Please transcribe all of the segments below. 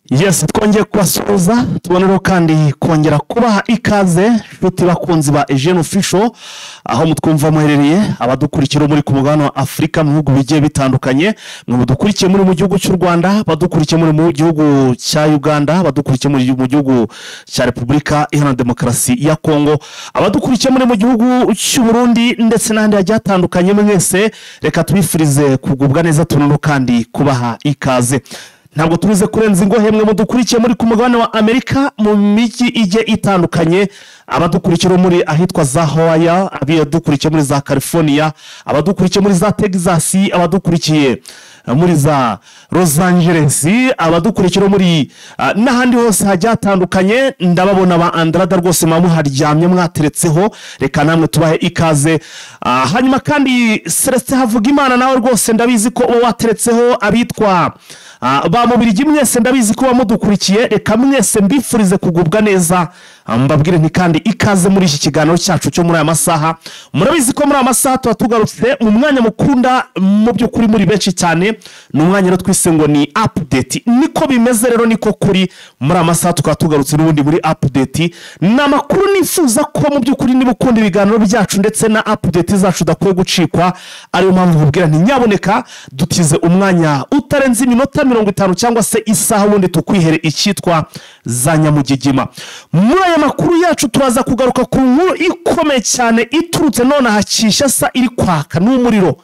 Yes, twongeye kubasuhuza, tubonero kandi kongera kubaha ikaze nshuti bakunzi ba Eugene Official, aho mutwumva muherereye, abadukurikira muri ku mugabane wa Afurika mu bihugu bigiye bitandukanye, mwe mudukurikiye muri mu gihugu cy'u Rwanda, badukurikiye muri mu gihugu cya Uganda, badukurikiye muri mu gihugu cya Repubulika Iharanira Demokarasi ya Kongo, abadukurikiye muri mu gihugu cy'u Burundi ndetse n'ahandi hagiye hatandukanye, mwese reka tubifurize kugubwa neza, tunono kandi kubaha ikaze. Ntabwo tubize kurenza ingohe, mwe mudukurikiye muri ku mugabane wa Amerika mu mijyi ijye itandukanye, abadukurikira muri ahitwa za Hawaii, abadukurikiye muri za California, abadukurikiye muri za Texas, abadukurikiye muri za Los Angeles, abadukurikira muri n'ahandi hose hagiye hatandukanye, ndababona ba Andrada rwose muba muharyamye mwateretseho, reka namwe tubahe ikaze. Hanyuma kandi Celestin Havugimana nawe rwose ndabizi ko uba wateretseho, abitwa ba Mubirigi mwese ndabizi ko mudukurikiye, reka mwese mbifurize kugubwa neza, mbabwire nti kandi ikaze muri iki kiganiro cyacu cyo muri aya masaha. Murabizi ko muri aya masaha tuba tugarutse mu mwanya mukunda mu by'ukuri muri benshi cyane, ni umwanya rero twise ngo ni update. Niko bimeze rero, niko kuri muri aya masaha tukaba tugarutse n'ubundi muri update. Ni amakuru nifuza ko mu by'ukuri niba ukunda ibiganiro byacu ndetse na update zacu udakwiye gucikwa, ariyo mpamvu nkubwira nti nyaboneka dutize umwanya utarenze iminota 50 cyangwa se isaha, ubundi tukwihere icyitwa za nyamugigima. Muri aya makuru yacu turaza kugaruka ku nkuru ikomeye cyane iturutse nonaha Kinshasa iri kwaka n'umuriro.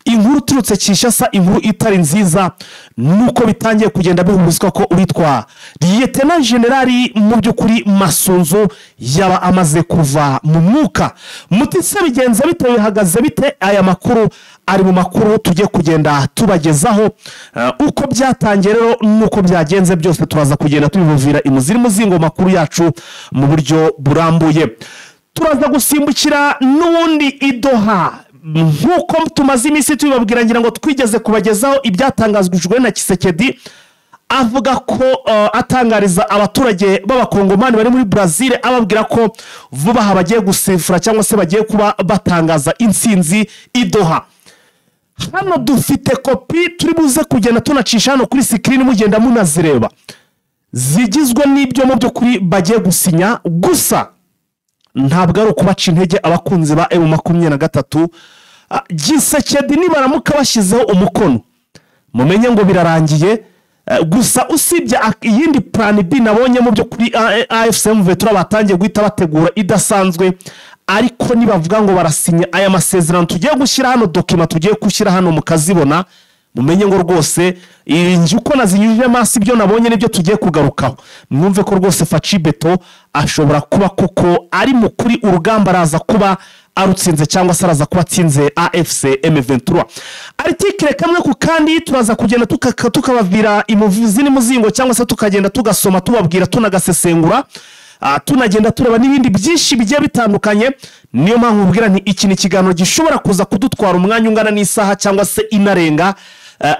Inkuru iturutse Kinshasa, inkuru itari nziza, nuko bitangiye kugenda bihurizwa ko uwitwa Lieutenant General mu by'ukuri Masunzu yaba amaze kuva mu mwuka. Mutise bigenza bite, bihagaze bite? Aya makuru ari mu makuru tugiye kugenda tubagezaho, uko byatangiye rero nuko byagenze byose turaza kugenda tubivuvira imuziri muzingo makuru yacu mu buryo burambuye. Turaza gusimbukira n'ubundi i Doha, nkuko tumaze iminsi tubibabwira, ngira ngo twigeze kubagezaho ibyatangazwijwe na Tshisekedi, avuga ko atangariza abaturage b'abakongomani bari muri Brazil, ababwira ko vuba aha bagiye gusifura cyangwa se bagiye kuba batangaza intsinzi i Doha. Hano dufite kopi turi buze kugenda tunacisha hano kuri screen mugenda munazireba, zigizwe n'ibyo mu by'ukuri bagiye gusinya. Gusa ntabwo ari ukubaca intege abakunzi ba M23. Tshisekedi nibaramuka bashyizeho umukono, mumenye ngo birarangiye. Gusa usibye iyindi plan B nabonye mu by'ukuri AFC M23 batangiye guhita bategura idasanzwe, ariko nibavuga ngo barasinya aya masezerano tugiye gushyira hano, document tugiye gushyira hano mukazibona, mumenye ngo rwose inzu uko nazinyujije amaso ibyo nabonye nibyo tugiye kugarukaho. Mwumve ko rwose Fatshi Beto ashobora kuba koko ari mukuri, urugamba araza kuba arutsinze cyangwa se araza kuba atsinze AFC M23. Article kamwe ku kandi turaza kugenda tukabavira imuvuzi n'umuzingo, cyangwa se tukagenda tugasoma tubabwira tunagasesengura, tunagenda tureba n'ibindi byinshi bigiye bitandukanye. Niyo mpamvu mbwira nti iki ni ikiganiro gishobora kuza kudutwara umwanya ungana n'isaha cyangwa se inarenga,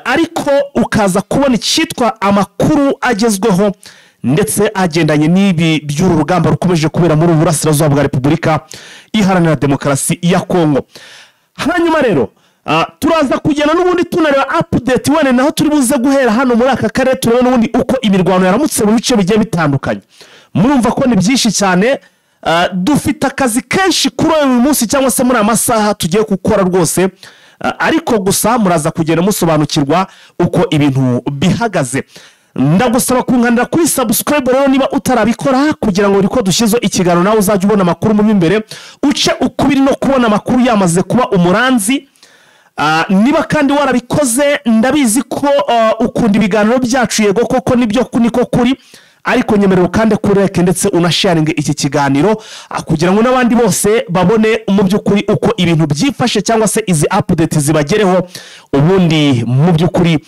ariko ukaza kubona icyitwa amakuru agezweho ndetse agendanye n'ibi by'uru rugamba rukomeje kubera muri Burasirazuba bwa Repubulika Iharanira Demokarasi ya Kongo. Hanyuma rero turaza kugenda n'ubundi tunareba update wene, naho turi buze guhera hano muri aka karere turebe n'ubundi uko imirwano yaramutse mu bice bigiye bitandukanye. Murumva ko ni byinshi cyane, dufite akazi kenshi kuri uyu munsi cyangwa se muri aya masaha tugiye gukora rwose, ariko gusa muraza kugenda musobanukirwa uko ibintu bihagaze. Ndagusaba kunkanira kuri subscribe rero niba utarabikora, kugira ngo uriko dushyizeho ikiganiro nawe uzajye ubona amakuru mu imbere, uce ukubiri no kubona amakuru yamaze kuba umuranzi. Niba kandi warabikoze ndabizi ko ukunda ibiganiro byacu, yego koko nibyo niko kuri, ariko nyemerera kandi kureke ndetse unasharinge iki kiganiro kugira ngo n'abandi bose babone mu by'ukuri uko ibintu byifashe cyangwa se izi update zibagereho, ubundi mu by'ukuri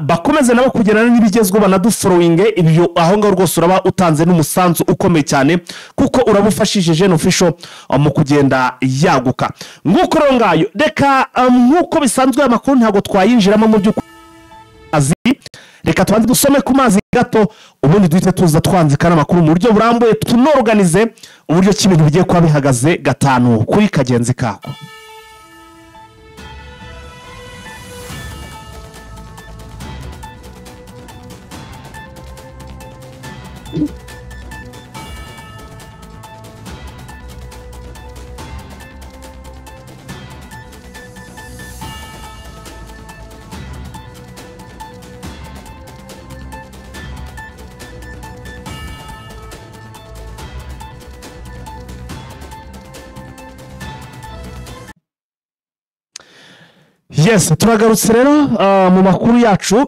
bakomeze nabo kugerana n'ibigezweho banadufollowinge. Ibyo aho ngaho rwose uraba utanze n'umusanzu ukomeye cyane, kuko urabufashije Jeune Official mu kugenda yaguka. Nguko rero ngayo, reka nkuko bisanzwe amakuru ntabwo twayinjiramo mu by'ukuri, reka tubanze dusome ku mazi gato, ubundi duhite tuza twanzika n'amakuru mu buryo burambuye, tunorganize uburyo ki ibintu bigiye kuba bihagaze gatanu kuri kagenzi kako. Yes, turagarutse rero mu makuru yacu,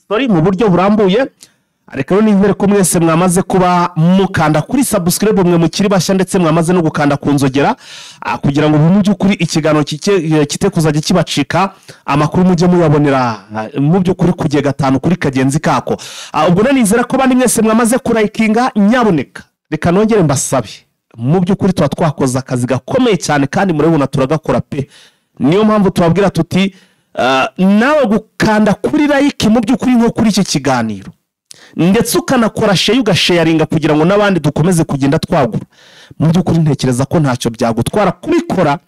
sorry, mu buryo burambuye. Reka rero nizere ko mwese mwamaze kuba mukanda kuri subscribe, mwe mukiri bashya, ndetse mwamaze no gukanda ku nzogera, kugira ngo mu by'ukuri ikiganiro kite kuzajya kibacika, amakuru mujye muyabonera mu by'ukuri ku gihe gatanu kuri kagenzi kako. Ubwo rero nizera ko bandi mwese mwamaze kurayikinga. Nyaboneka reka nongere mbasabe, mu by'ukuri tuba twakoze akazi gakomeye cyane kandi murabibona turagakora pe. Niyo mpamvu tubabwira tuti nawe gukanda kuri like mu by'ukuri nko kuri iki kiganiro, ndetse ukanakora share, ugasharinga kugira ngo n'abandi dukomeze kugenda twagura. Mu by'ukuri ntekereza ko ntacyo byagutwara kubikora.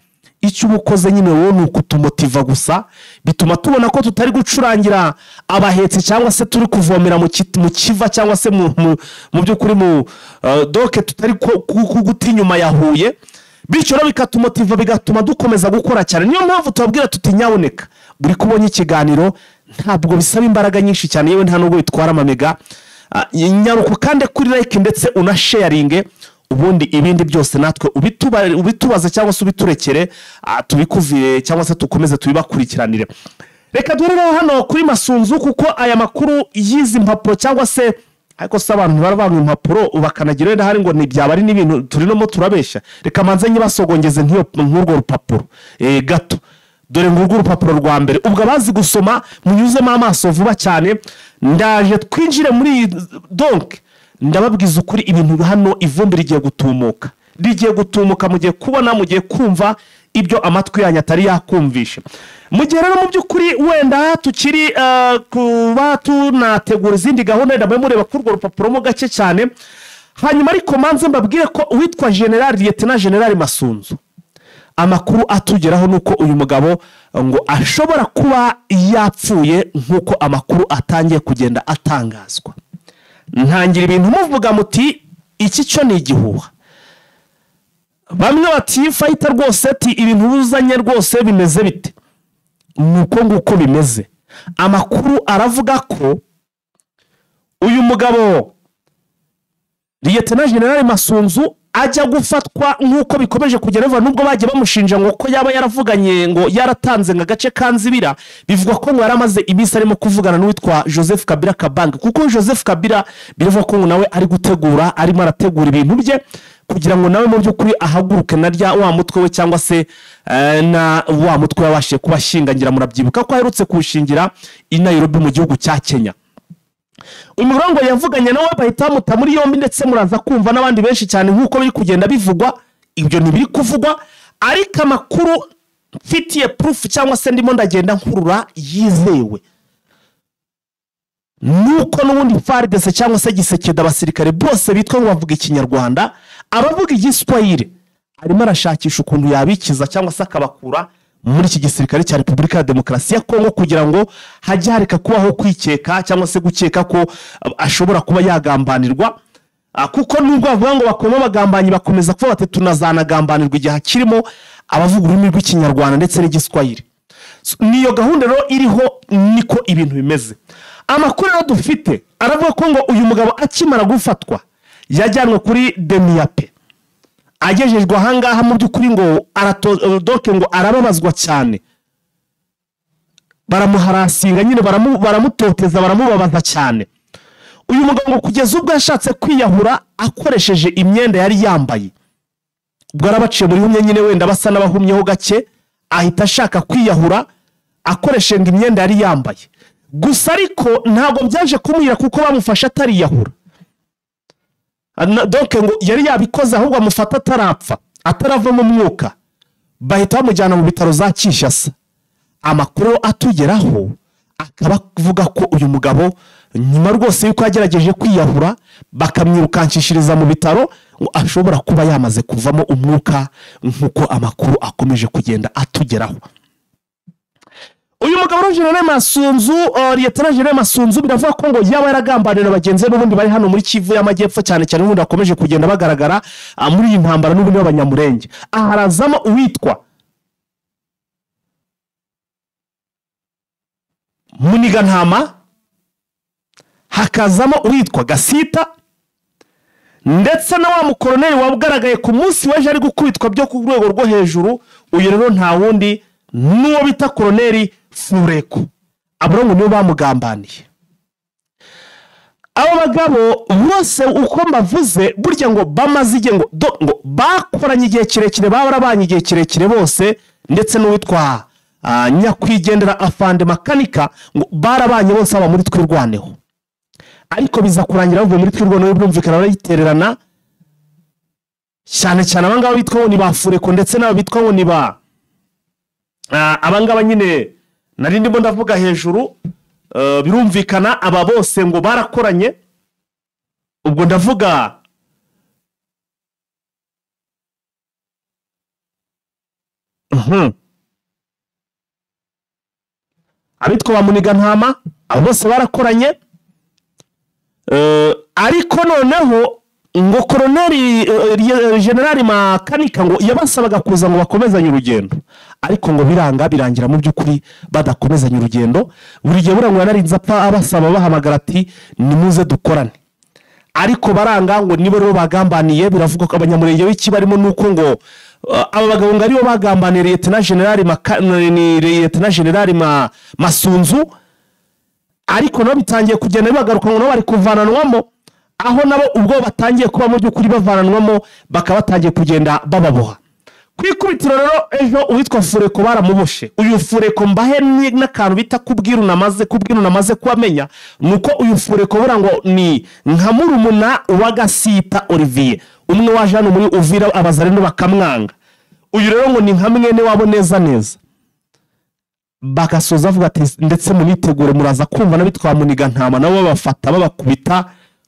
Icyo uba ukoze nyine wowe ni ukutumotiva gusa, bituma tubona ko tutari gucurangira abahetsi cyangwa se turi kuvomera mu kiva cyangwa se mu by'ukuri mu doke, tutari kuguta inyuma ya Huye. Bityo rero bikatumotiva, bigatuma dukomeza gukora cyane. Niyo mpamvu tubabwira tuti nyaboneka buri kubonye ikiganiro ntabwo bisaba imbaraga nyinshi cyane, yewe nta nubwo bitwara amamega. Nyaruka kandi kuri like ndetse unasharinge, ubundi ibindi byose natwe ubitubaze cyangwa se ubiturekere, tubikuvire cyangwa se tukomeze tubibakurikiranire. Reka dore rero hano kuri Masunzu, kuko aya makuru y'izi mpapuro cyangwa se ariko se abantu baravanga impapuro bakanagira wenda hari ngo ntibyaba ari n'ibintu turimo turabeshya. Reka manze nyibasogongeze nk'urwo rupapuro gato. Dore ngurwo urupapuro rwa mbere, ubwo abazi gusoma munyuzemo amaso vuba cyane. Ndaje twinjire muri donc ndababwiza ukuri, ibintu hano ivumbi rigiye gutumuka, rigiye gutumuka, mugiye kubona, mugiye kumva ibyo amatwi yanyu atari yakumvisha. Mu gihe rero mu by'ukuri wenda tukiri kuba tunategura izindi gahunda, wenda mube mureba kuri urwo rupapuro mo gake cyane. Hanyuma ariko manze mbabwire ko uwitwa General Lieutenant General Masunzu, amakuru atugeraho nuko uyu mugabo ngo ashobora kuba yapfuye, nk'uko amakuru atangiye kugenda atangazwa. Ntangira ibintu muvuga muti iki cyo ni igihuha, bamwe bati fighter rwose, ati ibintu buzanye rwose bimeze bite? Nuko nguko bimeze. Amakuru aravuga ko uyu mugabo Lieutenant General Masunzu ajya gufatwa, nk'uko bikomeje kugera biva, nubwo bagiye bamushinja ngo ko yaba yaravuganye ngo yaratanze ngo agace ka Nzibira, bivugwa ko ngo yaramaze iminsi arimo kuvugana n'uwitwa Joseph Kabila Kabange, kuko Joseph Kabila bivugwa ko ngo nawe ari gutegura, arimo arategura ibintu bye kugira ngo nawe mu by'ukuri ahaguruke na rya wa mutwe we cyangwa se na wa mutwe wabashije kubashingangira. Murabyibuka ko aherutse kuwushingira i Nairobi mu gihugu cya Kenya. Uyu mugabo ngo yavuganye nawe bahita bamuta muri yombi, ndetse muraza kumva n'abandi benshi cyane nk'uko biri kugenda bivugwa. Ibyo ntibiri kuvugwa, ariko amakuru mfitiye proof cyangwa se ndimo ndagenda nkurura yizewe, nuko n'ubundi FARDC cyangwa se Gisekedi, abasirikare bose bitwa ngo bavuga ikinyarwanda, abavuga igiswahili, arimo arashakisha ukuntu yabikiza cyangwa se akabakura muri iki gisirikare cya Repubulika ya Demokarasi ya Kongo, kugira ngo hajye hareka kubaho kwikeka cyangwa se gukeka ko ashobora kuba yagambanirwa. Kuko nubwo bavuga ngo bakoma abagambanyi, bakomeza kuba bati tunazanagambanirwa igihe kirimo abavuga ururimi rw'ikinyarwanda ndetse n'igiswahili. Niyo gahunda rero iriho, niko ibintu bimeze. Amakuru rero dufite aravuga ko ngo uyu mugabo akimara gufatwa yajyanwe kuri Demiape, agejejwe ahangaha mu by'ukuri ngo doke ngo arababazwa cyane, baramuharasinga nyine, baramutoteza, baramubabaza cyane. Uyu mugabo ngo kugeza ubwo yashatse kwiyahura akoresheje imyenda yari yambaye, ubwo arabaciye muri humye nyine, wenda basa n'abahumyeho gake, ahita ashaka kwiyahura akoresheje imyenda yari yambaye. Gusa ariko ntabwo byaje kumuhira kuko bamufashe atariyahura. Donc ngo yari yabikoze, ahubwo amufata atarapfa, atarava mu mwuka, bahita bamujyana mu bitaro za Kinshasa. Amakuru atugeraho akaba avuga ko uyu mugabo nyuma rwose yuko yagerageje kwiyahura bakamwirukankishiriza mu bitaro, ngo ashobora kuba yamaze kuvamo umwuka, nk'uko amakuru akomeje kugenda atugeraho. Uyu mugabo rero General Masunzu, Lieutenant General Masunzu, biravuga ko ngo yaba yaragambanira bagenzi be n'ubundi bari hano muri Kivu y'Amajyepfo, cyane cyane n'ubundi bakomeje kugenda bagaragara muri iyi ntambara n'ubundi b'Abanyamurenge. Aha harazamo uwitwa Munigantama, hakazamo uwitwa Gasita, ndetse na wa mukoroneri wagaragaye ku munsi w'ejo ari gukubitwa byo ku rwego rwo hejuru. Uyu rero nta wundi n'uwo bita Koroneri Fureko. Abo ngo nibo bamugambaniye. Abo bagabo bose uko mbavuze, burya ngo bamaze igihe ngo bakoranye igihe kirekire, barabanye igihe kirekire bose, ndetse n'uwitwa nyakwigendera Afande Makanika, ngo barabanye bose aba muri Twirwaneho. Ariko biza kurangira bavuye muri Twirwaneho, birumvikana barayitererana, cyane cyane abangaba bitwa ngo ni ba Fureko, ndetse n'abo bitwa ngo ni ba abangaba nyine nari ndimo ndavuga hejuru. Birumvikana aba bose ngo barakoranye. Ubwo ndavuga abitwa ba Munigantama, abo bose barakoranye. Ariko noneho ngo Koroneri General Makanika ngo yabasabaga kuza ngo bakomezanye urugendo, ariko ngo biranga, birangira mu by'ukuri badakomezanye urugendo. Buri gihe burangwa yanarinze apfa abasaba, bahamagara ati nimuze dukorane, ariko baranga. Ngo nibo rero bagambaniye. Biravugwa ko Abanyamurenge w'iki barimo nuko ngo aba bagabo ngo aribo bagambaniye Lieutenant General Masunzu, ariko nabo bitangiye kugenda bibagaruka ngo nabo bari kuvananwamo, aho nabo ubwo batangiye kuba mu by'ukuri bavananwamo, bakaba batangiye kugenda bababoha. Ku ikubitiro rero ejo uwitwa Fureko baramuboshe. Uyu Fureko mbahe n'akantu bita kubwira unamaze kubamenya, nuko uyu Fureko bura ngo ni nka murumuna wa Gasita Olivier, umwe waje hano muri Uvira Abazarendo bakamwanga. Uyu rero ngo ni nka mwene wabo neza neza. Bagasoza avuga ati ndetse munitegure, muraza kumva n'abitwa Munigantama nabo babafata babakubita,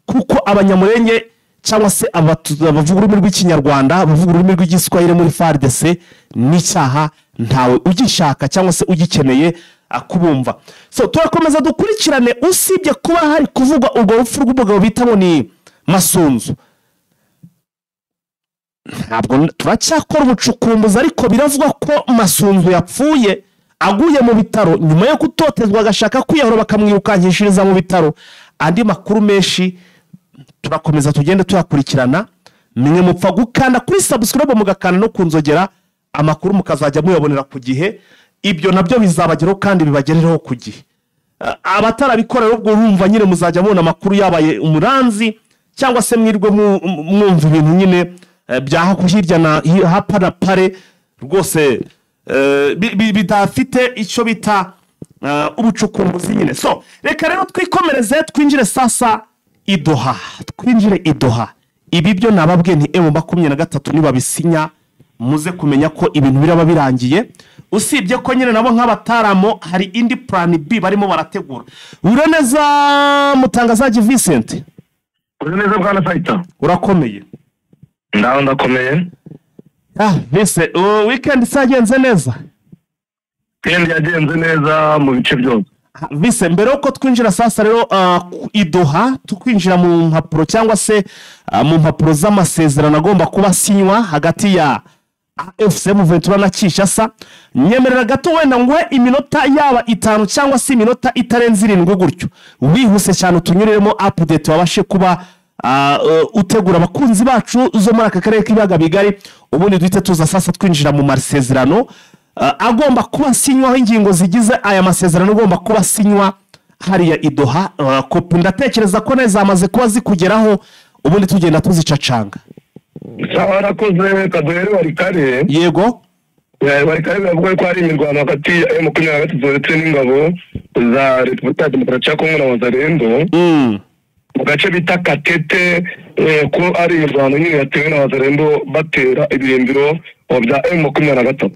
kuko Abanyamurenge cyangwa se abavuga ururimi rw'Ikinyarwanda, abavuga ururimi rw'Igiswahili muri FARDC n'icyaha, ntawe ugishaka cyangwa se ugikeneye kubumva. So turakomeza dukurikirane. Usibye kuba hari kuvugwa urwo rupfu rw'umugabo bita ngo ni Masunzu, ntabwo turacyakora ubucukumbuzi, ariko biravugwa ko Masunzu yapfuye aguye mu bitaro nyuma yo gutotezwa, agashaka kwiyahura, bakamwirukankishiriza mu bitaro. Andi makuru menshi turakomeza tugende tuyakurikirana. Mwe mupfa gukanda kuri subscribe, mugakanda no kunzogera, amakuru mukazajya muyabonera ku gihe. Ibyo nabyo bizabageraho kandi bibagerereho ku gihe. Abatarabikora ubwo urumva nyine muzajya mubona amakuru yabaye umuranzi, cyangwa se mwirwe mwumva ibintu nyine bya hirya na hapa na pare rwose, bidafite icyo bita ubucukumbuzi nyine. So reka rero twikomereze, twinjire sasa i Doha, twinjire i Doha. Ibi byo nababwiye nti M23 nibabisinya muze kumenya ko ibintu biraba birangiye, usibye ko nyine nabo nk'abataramo hari indi plan B barimo barategura. Uraneza Mutangazaji Vincent? Uraneza bwana Fighter. Urakomeye? Ndaho ndakomeye. Vincent, weekend isagenze neza? Weekend yagenze neza mu bice byose. Vincent, mbere yuko twinjira sasa rero i Doha, tukwinjira mu mpapuro cyangwa se mu mpapuro z'amasezerano agomba kuba asinywa hagati ya AFC M23 na Kinshasa, nyemerera gato wenda nguhe iminota yaba 5 cyangwa se iminota itarenze 7 gutyo, wihuse cyane utunyuriremo update wabashe kuba utegura abakunzi bacu zo muri aka karere k'ibiyaga bigari, ubundi duhite tuza sasa twinjira mu masezerano agomba kuba asinywaho, ingingo zigize aya masezerano agomba kuba asinywa hariya i Doha. Kopi ndatekereza ko neza zamaze kuba zikugeraho, ubundi tugenda tuzicacanga. Sawa, rakoze. Kaduhere Walikale. Yego. Walikale biravuga ko hari imirwano hagati ya M23 ndetse n'ingabo za Repubulika ya Demokarasi ya Kongo na Wazalendo mu gace bita Katete, ko ari imirwano nyine yatewe na Wazalendo batera ibirindiro bya M23.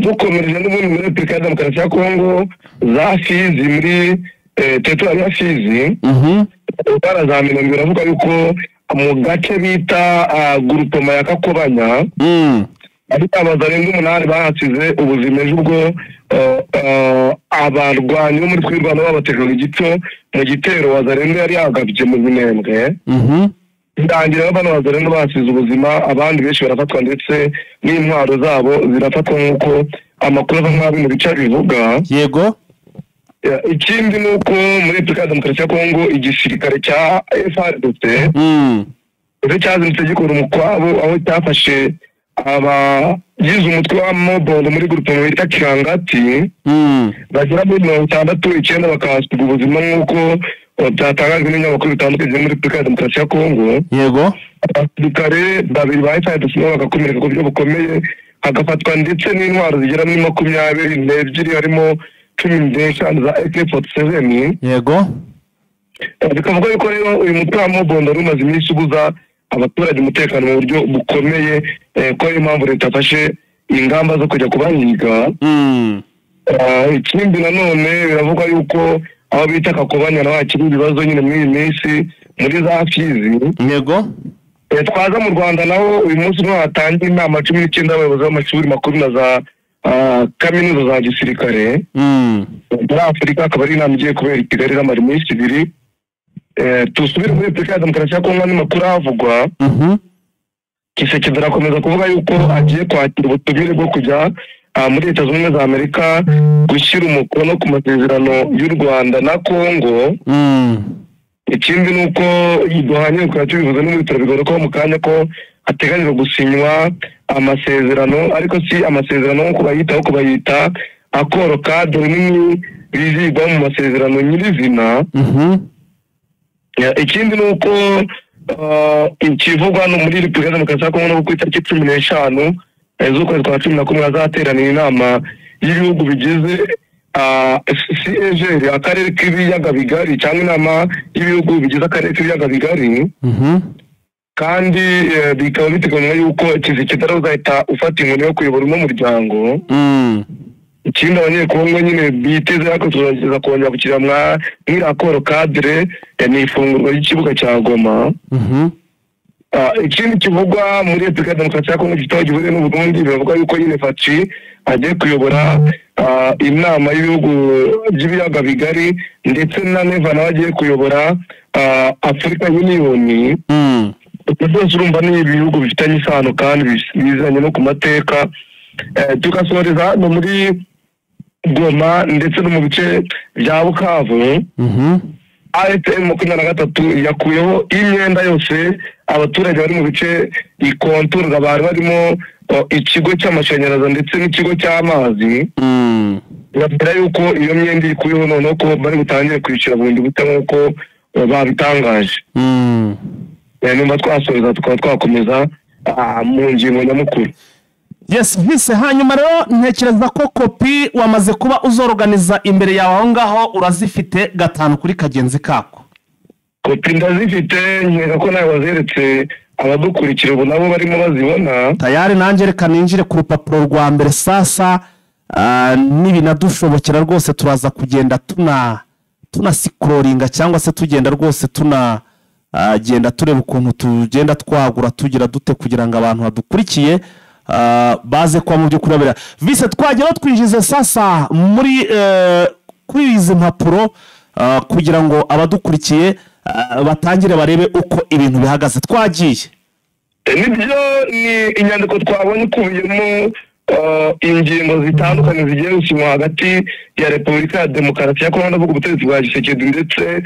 Dukomereje n'ubundi muri Repubulika ya Demokarasi ya Kongo, za Fizi, muri teritwari ya Fizi, intara za Minembwe, biravuga yuko mu gace bita groupement ya Kakobanya Ariko Abazalendo 8 bahasize ubuzima ejo ubwo abarwanyi bo muri Twirwaneho babategaga igico mu gitero Wazalendo yari yagabye mu Minembwe. Birangira bano Wazalendo bahasize ubuzima, abandi benshi barafatwa ndetse n'intwaro zabo zirafatwa nk'uko amakuru ava muri bino bice bivuga. Yego. Ikindi ni uko muri Repubulika ya Demokarasi ya Kongo igisirikare cya FARDC ndetse cyazindutse gikora umukwabo aho cyafashe abagize umutwe wa Mobondo muri groupement bita Kirangati bagera muri 69 bakahasiga ubuzima nk'uko byatangajwe n'ibinyamakuru bitandukanye muri Repubulika ya Demokarasi ya Kongo. Yego. Abasirikare 2 ba FARDC nabo bagakomereka ku buryo bukomeye, hagafatwa ndetse n'intwaro zigera muri 22 harimo 15 za AK-47. Yego. Bikavuga yuko rero uyu mutwe wa Mobondo wari umaze iminsi ubuza abaturage umutekano mu buryo bukomeye, ko ariyo mpamvu leta yafashe ingamba zo kujya kubahiga. Ikindi nanone biravugwa yuko aho bita Kakobanya naho hakiri ibibazo nyine muri iyi minsi muri za Fizi. Yego. Twaza mu Rwanda naho uyu munsi niho hatangiye inama 19 y'abayobozi b'amashuri makuru na za kaminuza za gisirikare muri Afurika, akaba ari inama igiye kubera i Kigali iramara iminsi 2. Tusubire muri Repubulika ya Demokarasi ya Kongo n'amakuru ahavugwa. Tshisekedi arakomeza kuvuga yuko agiye kwakira ubutumire bwo kujya muri Leta Zunze Ubumwe za Amerika gushyira umukono ku masezerano y'u Rwanda na Kongo. Ikindi ni uko duhanye tukaba tubivuze no muri turabigarukaho mu kanya ko hateganyijwe gusinywa amasezerano, ariko si amasezerano nk'uko bayita, ahubwo bayita accord cadre nini bizigwa mu masezerano nyirizina. Ikindi ni uko ikivugwa no muri Repubulika ya Demokarasi ya Kongo no ku itariki 15 z'ukwezi kwa 11 hazateranira inama y'ibihugu bigize CAGR, akarere k'ibiyaga bigari, cyangwa inama y'ibihugu bigize akarere k'ibiyaga bigari. Kandi bikaba biteganywa yuko Tshisekedi azahita ufata inkoni yo kuyobora uno muryango. Ikindi Abanyekongo nyine biteze ariko tuzagerageza kongera gukira mw'iri accord cadre ni ifungurwa ry'ikibuga cya Goma. Ikindi kivugwa muri Repubulika ya Demokarasi ya Kongo gifite aho gihuriye n'u Burundi, biravuga yuko nyine Fatshi agiye kuyobora inama y'ibihugu by'ibiyaga bigari, ndetse na Neva nawe agiye kuyobora Africa Union. Ibyo byose urumva ni ibihugu bifitanye isano kandi bizanye no ku mateka. Tugasoreza hano muri Goma ndetse no mu bice bya Bukavu. AFC M23 yakuyeho imyenda yose abaturage bari mu bice ikontorwa bari barimo ikigo cy'amashanyarazi ndetse n'ikigo cy'amazi. Babwira yuko iyo myenda ikuyeho noneho ko bari butangire kwishyura bundi buta nk'uko babitangaje. Nyuma twasoreza tukaba twakomeza mu ngingo nyamukuru. Yes, vise. Hanyuma rero ntekereza ko kopi wamaze kuba uzoroganiza imbere yawe aho ngaho urazifite 5 kuri kagenzi kako. Kopi ndazifite, nkeka ko nawe wazeretse abadukurikira ubu nabo barimo bazibona. Tayari nanjye reka ninjire ku rupapuro rwa mbere sasa. Nibinadushobokera rwose turaza kugenda tunasikroringa cyangwa se tugenda rwose genda tureba ukuntu tugenda twagura tugira dute kugira ngo abantu badukurikiye baze kwa mu by'ukuri babira. Vise twagera twinjize sasa muri kuri izi mpapuro kugira ngo abadukurikiye batangire barebe uko ibintu bihagaze. Twagiye. Nibyo ni inyandiko twabonye ikubiyemo ingingo zitandukanye zigiye gusinywa hagati ya Repubulika ya Demokarasi ya Kongo, ndavuga ubutegetsi bwa Tshisekedi ndetse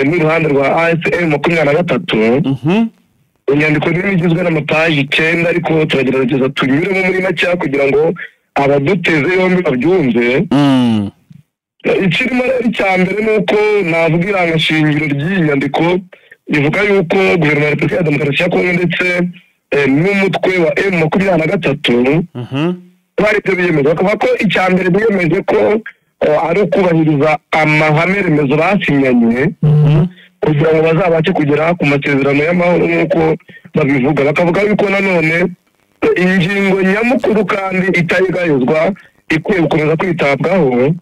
n'uruhande rwa AFC M23. Inyandiko nini igizwe n'amapaji 9, ariko turagerageza tunyuremo muri make kugira ngo abaduteze yombi babyumve. Ikirimo rero icya mbere ni uko navuga irangashingiro ry'iyi nyandiko ivuga yuko guverinoma ya Repubulika ya Demokarasi ya Kongo ndetse n'umutwe wa M23 bari ibyo biyemeje. Bakavuga ko icya mbere biyemeje ko ari ukubahiriza amahame remezo basinyanye kugira ngo bazabashe kugera ku masezerano y'amahoro nk'uko babivuga. Bakavuga yuko nanone ingingo nyamukuru kandi itayegayezwa ikwiye gukomeza kwitabwaho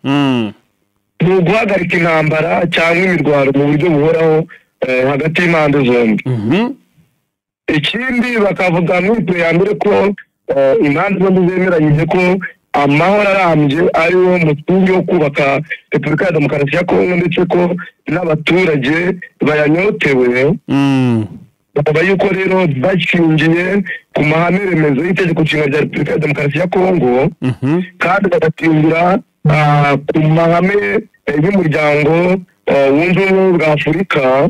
ni uguhagarika intambara cyangwa imirwano mu buryo buhoraho hagati y'impande zombi. Ikindi bakavuga muri ya mbere ko Impande zombi zemeranyije ko amahoro arambye ari wo musingi wo kubaka Repubulika ya Demokarasi ya Kongo, ndetse ko n'abaturage bayanyotewe. Bakaba yuko rero bashingiye ku mahame remezo y'itegeko nshinga rya Repubulika ya Demokarasi ya Kongo, kandi bagashingira ku mahame y'umuryango wunze ubumwe bwa Afurika,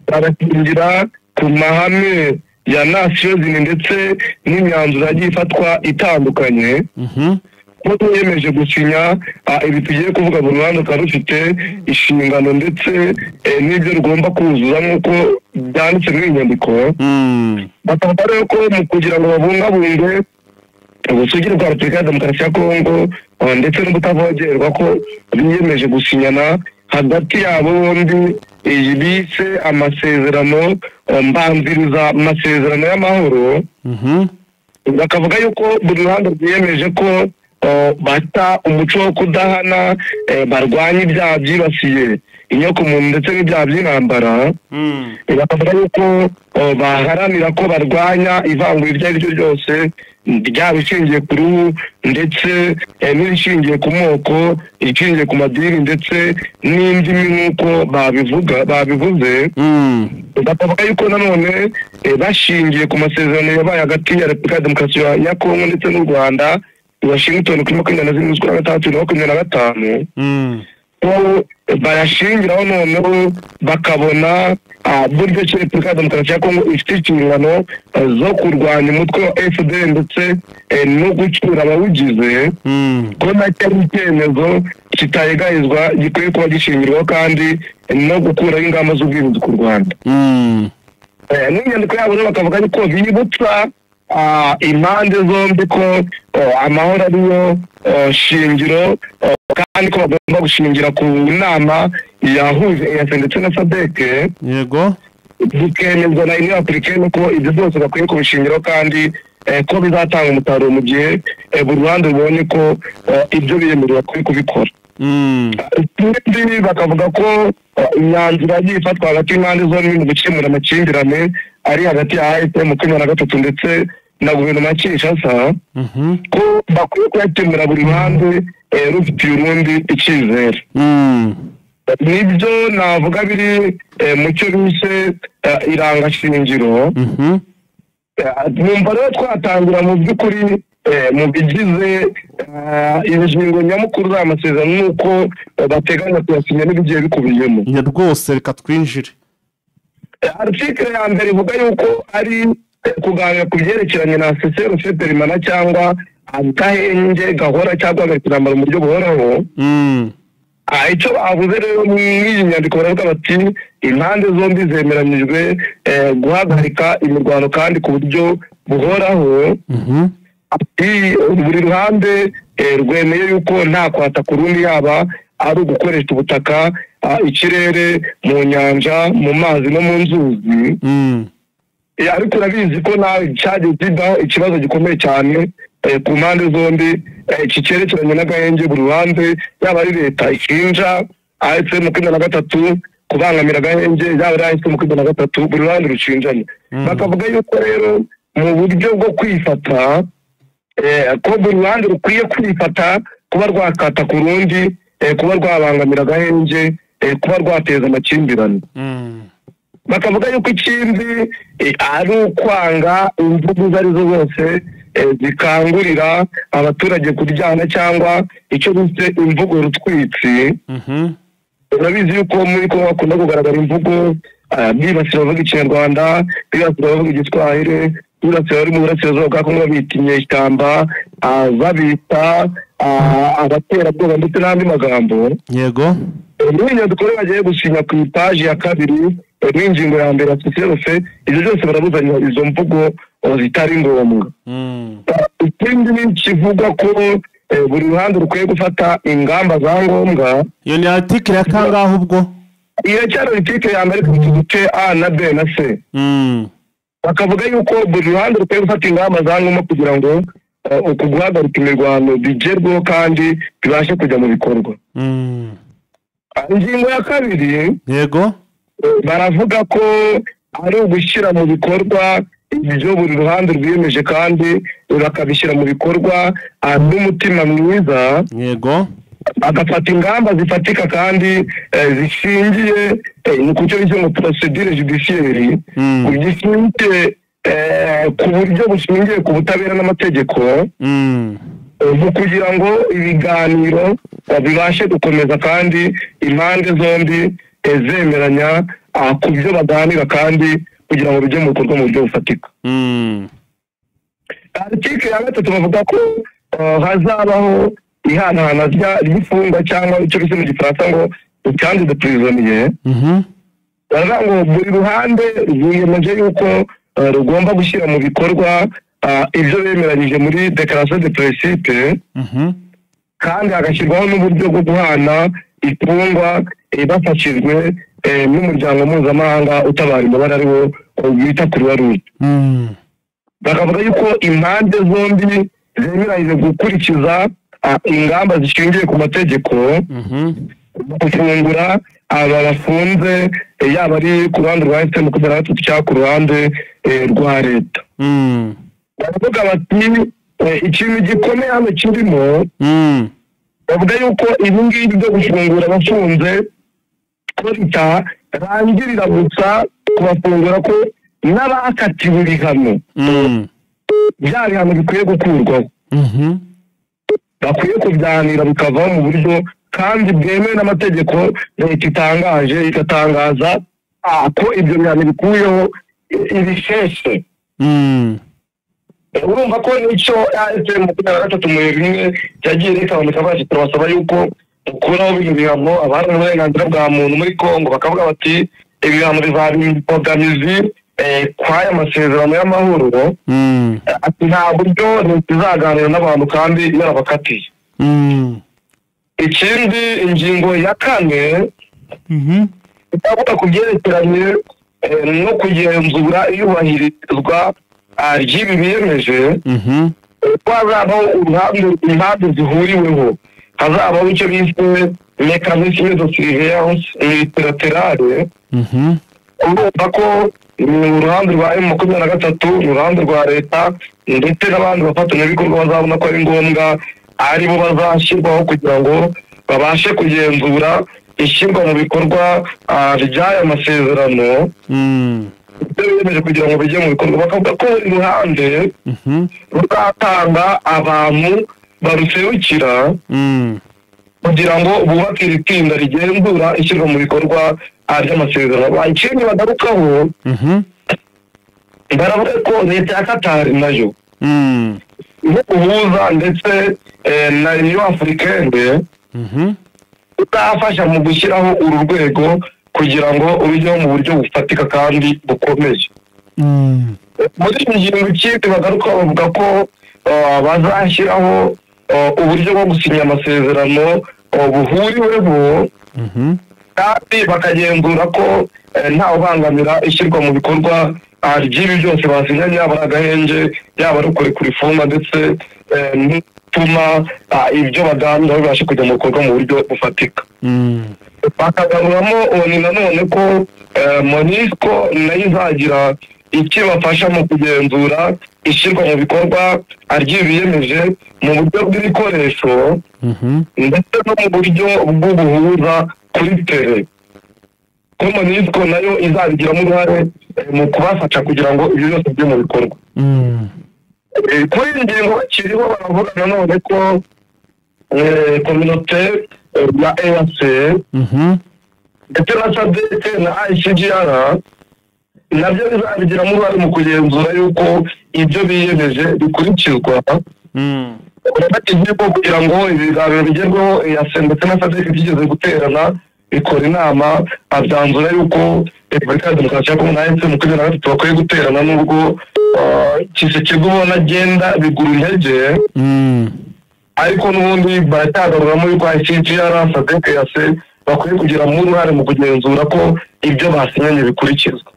bagashingira ku mahame ya Nations Unies ndetse n'imyanzuro yagiye ifatwa itandukanye. Ko twiyemeje gusinya ibi tugiye kuvuga, buri ruhande rukaba rufite inshingano ndetse n'ibyo rugomba kuzuza nk'uko byanditse muri iyi nyandiko. Bakavuga rero ko mu kugira ngo babungabunge ubusugire bwa Repubulika ya Demokarasi ya Kongo ndetse n'ubutavogerwa, ko biyemeje gusinyana hagati yabo bombi iyi bise amasezerano mbanziriza amasezerano y'amahoro. Bakavuga yuko buri ruhande rwiyemeje ko bata umuco wo kudahana, barwanya ibyaha byibasiye inyokomuntu ndetse n'ibyaha by'intambara. Bakavuga yuko baharanira ko barwanya ivangura iryo ari ryo ryose, ryaba ishingiye ku ruhu ndetse n'irishingiye ku moko, irishingiye ku madini ndetse n'indimi nk'uko babivuze. Bakavuga yuko nanone bashingiye ku masezerano yabaye hagati ya Repubulika ya Demokarasi ya Kongo ndetse n'u Rwanda i Washington kuri 27 z'ukwa gatandatu 2025, ko bayashingiraho noneho bakabona buryo ki Repubulika ya Demokarasi ya Kongo ifite inshingano zo kurwanya umutwe wa FDL ndetse no gucyura abawugize, ko nacyo ari icyemezo kitayegayezwa gikwiye kuba gishingirwaho kandi no gukuraho ingamba z'ubwirinzi ku Rwanda. N'inyandiko yabo rero bakavuga yuko bibutsa impande zombi ko amahoro ariyo shingiro, kandi ko bagomba gushingira ku nama yahuje EAC ndetse na SADC, yego, bikemezwa na Union Africaine, ko ibyo byose bakwiye kubishingiraho kandi ko bizatanga umusaruro mu gihe buri ruhande rubonye ko ibyo biyemerewe bakwiye kubikora. Ikindi bakavuga ko imyanzuro yagiye ifatwa hagati y'impande zombi mu gukemura amakimbirane ari hagati ya AFC 23 ndetse na guverinoma ya Kinshasa, ko bakwiye kuyakemura buri ruhande rufitiye urundi icyizere. Nibyo navuga biri mu cyo bise irangashingiro. Numva rero twatangira mu by'ukuri mu bigize ingingo nyamukuru z'amasezerano nuko bateganya kuyasinya n'ibigiye bikubiyemo. Rwose reka twinjire. Article ya mbere ivuga yuko ari kuganira ku byerekeranye na cessez-le-feu permanent cyangwa agahenge gahora cyangwa guhagarika intambara mu buryo buhoraho. Icyo bavuze rero mw'iyi nyandiko, baravuga bati impande zombi zemeranyijwe guhagarika imirwano kandi ku buryo buhoraho. Buri ruhande rwemeye yuko nta kwataka urundi, yaba ari ugukoresha ubutaka, ikirere, mu nyanja, mu mazi no mu nzuzi. Ariko urabizi ko nawe cyagiye kibaho ikibazo gikomeye cyane ku mpande zombi, iki cyerekeranye n'agahenge. Buri ruhande, yaba ari leta ishinja AFC 23 kubangamira agahenge, yaba ari AFC 23, buri ruhande rushinjanye. Bakavuga yuko rero mu buryo bwo kwifata, ko buri ruhande rukwiye kwifata kuba rwakata ku rundi, kuba rwabangamira agahenge, kuba rwateza amakimbirane. Bakavuga yuko ikindi ari ukwanga imvugo izo arizo zose zikangurira abaturage kuryana cyangwa icyo bise imvugo rutwitsi. Urabizi yuko muri Kongo hakunda kugaragara imvugo bibasira abavuga Ikinyarwanda, bibasira abavuga Igiswahili, bibasira abari mu burasirazuba bwa Kongo, babita inyeshyamba, babita abaterabwoba ndetse n'andi magambo. Yego. Muri iyi nyandiko rero bagiye gusinya ku ipaji ya kabiri n'ingingo ya mbere ya cessez-le-feu, ibyo byose barabuzanya izo mvugo zitari ngombwa. Ikindi ni kivugwa ko buri ruhande rukwiye gufata ingamba za ngombwa. Iyo ni article ya kangahe ubwo? Iracyari article ya mbere ku duce A na B na C. Bakavuga yuko buri ruhande rukwiye gufata ingamba za ngombwa kugira ngo uku guhagarika imirwano bigerweho kandi bibashe kujya mu bikorwa. Ingingo ya kabiri, yego, baravuga ko ari ugushyira mu bikorwa ibyo buri ruhande rwiyemeje kandi bakabishyira mu bikorwa n'umutima mwiza. Yego. Bagafata ingamba zifatika kandi zishingiye ku cyo bise ngo procédure judiciaire, gishingiye ku buryo bushingiye ku butabera n'amategeko, mu kugira ngo ibiganiro bibashe gukomeza kandi impande zombi zemeranya ku byo baganira kandi kugira ngo bijye mu bikorwa mu buryo bufatika. Article ya 3 bavuga ko hazabaho ihanahana ry'imfungwa cyangwa icyo bise mu Gifaransa ngo échange de prisonniers. Baravuga ngo buri ruhande rwiyemeje yuko rugomba gushyira mu bikorwa ibyo bemeranyije muri déclaration de principe, kandi hagashyirwaho n'uburyo bwo guhana imfungwa bafashijwe n'umuryango mpuzamahanga utabara imbabare ariwo bita Croix-Rouge. Bakavuga yuko impande zombi zemeranyije gukurikiza ingamba zishingiye ku mategeko mu gufungura aba bafunze, yaba ari ku ruhande rwa AFC M23 cyangwa ku ruhande rwa leta. Baravuga bati ikintu gikomeye hano kirimo, bavuga yuko ibi ngibi byo gufungura abafunze ko bitarangirira gusa kubafungura, ko n'abakatiwe ibihano, bya bihano bikwiye gukurwaho, bakwiye kubyanira bikavaho mu buryo kandi bwemewe n'amategeko. Leta itangaje igatangaza ko ibyo bihano bikuyeho ibisheshe. Urumva ko nicyo AFC M23 mu bimwe yagiye rikaboneka bati turabasaba yuko mukuraho bino bihano. Abaharanira uburenganzira bwa muntu muri Kongo bakavuga bati ibihano bizaba imbogamizi kw'aya masezerano y'amahoro, ati nta buryo leta izaganira n'abantu kandi yarabakatiye. Ikindi, ingingo ya 4 itavuga ku byerekeranye no kugenzura iyubahirizwa ry'ibi biyemeje, ko hazabaho uruhande impande zihuriweho, hazabaho icyo bise mécanisme de surveillance multilatérale. Urumva ko ni uruhande rwa M23, ni uruhande rwa leta ndetse n'abandi bafatanyabikorwa bazabona ko ari ngombwa, aribo bazashyirwaho kugira ngo babashe kugenzura ishyirwa mu bikorwa ry'aya masezerano, ibyo biyemeje kugira ngo bijye mu bikorwa. Bakavuga ko buri ruhande ruzatanga abantu baruserukira kugira ngo bubake iri tsinda rigenzura ishyirwa mu bikorwa ry'amasezerano. Ikindi bagarukaho, baravuga ko leta ya Katari nayo nk'ubuhuza ndetse na Union Africaine izafasha mu gushyiraho uru rwego kugira ngo rujyeho mu buryo bufatika kandi bukomeye. Muri iyi ngingo ikindi bagaruka bavuga ko bazashyiraho uburyo bwo gusinya amasezerano buhuriweho, kandi bakagenzura ko ntawe ubangamira ishyirwa mu bikorwa ry'ibi byose basinyanye, yaba ari agahenge, yaba ari ukurekura imfungwa ndetse n'utuma ibyo baganira bibasha kujya mu bikorwa mu buryo bufatika. Bakagaruramo ni nanone ko MONUSCO nayo izagira icyo ibafasha mu kugenzura ishyirwa mu bikorwa ry'ibi biyemeje mu buryo bw'ibikoresho ndetse no mu buryo bw'ubuhuza kuri terrain, ko MONUSCO nayo izabigiramo uruhare mu kubafasha kugira ngo ibyo byose bijye mu bikorwa. Kuri iyi ngingo bakiriho, baravuga nanone ko communauté ya EAC ndetse na SADC na ICGLR nabyo bizabigiramo uruhare mu kugenzura yuko ibyo biyemeje bikurikizwa. Urabona ko kugira ngo ibiganiro bigerweho, EAC ndetse na SADC byigeze guterana bikora inama, byanzura yuko Repubulika ya Demokarasi ya Kongo na AFC M23 bakwiye guterana, nubwo Tshisekedi ubona agenda bigura intege, ariko n'ubundi baracyagaruramo yuko ICGLR, SADC, EAC bakwiye kugiramo uruhare mu kugenzura ko ibyo basinyanye bikurikizwa.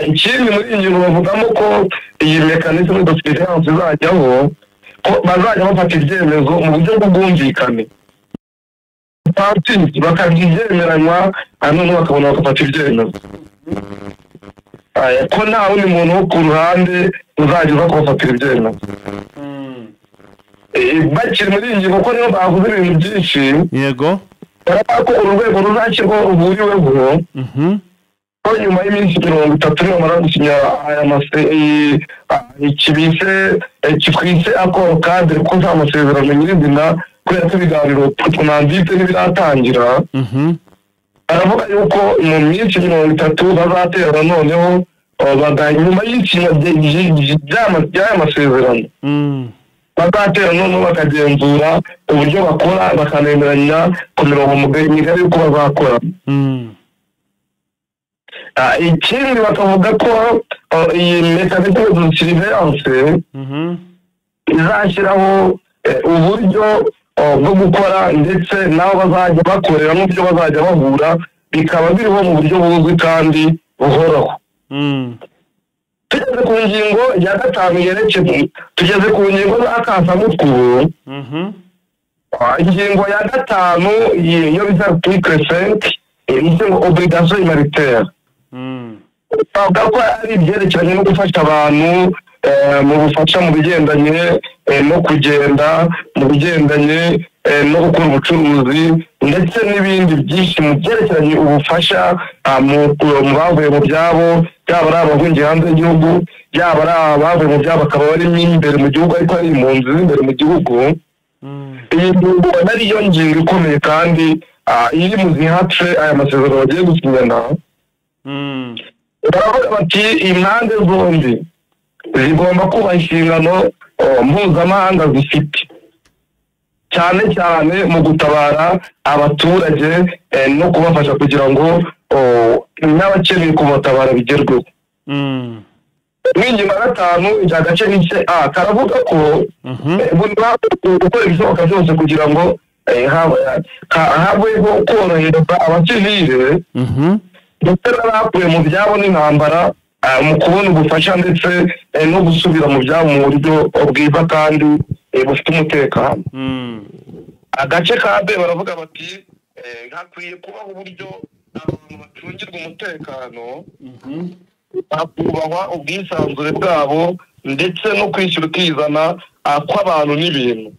Ikindi muri iyi ngingo bavugamo ko iyi mécanisme de surveillance izajyaho, ko bazajya bafata ibyemezo mu buryo bw'ubwumvikane, parties bakabyemeranywa, noneho bakabona bagafata ibyemezo. ko nta wundi muntu wo ku ruhande uzajya uza kubafatira ibyemezo. Bakiri muri iyi ngingo, kuko niyo bavuze ibintu byinshi, baravuga ko uru rwego ruzashyirwaho ruhuriweho, ko nyuma y'iminsi 30 nibamara gusinya aya iki bise kitwise accord cadre, kuko nta masezerano nyirizina kubera ko ibiganiro tunanditse ntibiratangira. Baravuga yuko mu minsi 30 bazaterana noneho nyuma y'isinywa ry'aya masezerano, bazatera noneho bakagenzura uburyo bakora, bakanemeranya ku mirongo migari y'uko bazakora. Ikindi bakavuga ko iyi mécanisme de surveillance izashyiraho uburyo bwo gukora, ndetse n'aho bazajya bakorera n'uburyo bazajya bahura bikaba biriho mu buryo buzwi kandi buhoraho. Tugeze ku ngingo ya gatanu yerekeye, tugeze ku ngingo z'akasamutwe ubu. Ingingo ya gatanu iyo bita article 5 ivuze ngo obligation humanitaire, bavuga ko ari ibyerekeranye no gufasha abantu mu bufasha mu bigendanye no kugenda, mu bigendanye no gukora ubucuruzi, ndetse n'ibindi byinshi mu byerekeranye ubufasha mu bavuye mu byabo, yaba ari abahungiye hanze y'igihugu, yaba ari abavuye mu byabo bakaba barimo imbere mu gihugu ariko ari impunzi z'imbere mu gihugu. Iyi ngingo ubona ariyo ngingo ikomeye kandi iri mu zihatse aya masezerano bagiye gusinyana. Baravuga bati impande zombi zigomba kubaha inshingano mpuzamahanga zifite, cyane cyane mu gutabara abaturage no kubafasha kugira ngo n'abakeneye kubatabara bigerweho. N'ingingo ya gatanu agace n'ice a karavuga ko buri ruhande rukwiye gukora ibishoboka byose kugira ngo habeho korohereza abasivile ndetse n'abakuwe mu byabo n'intambara mu kubona ubufasha ndetse no gusubira mu byabo mu buryo bwiza kandi bufite umutekano. Agace ka B baravuga bati hakwiye kubaho uburyo abantu bacungirwa umutekano, hakubahwa ubwisanzure bwabo ndetse no kwishyura ukizana kw'abantu n'ibintu.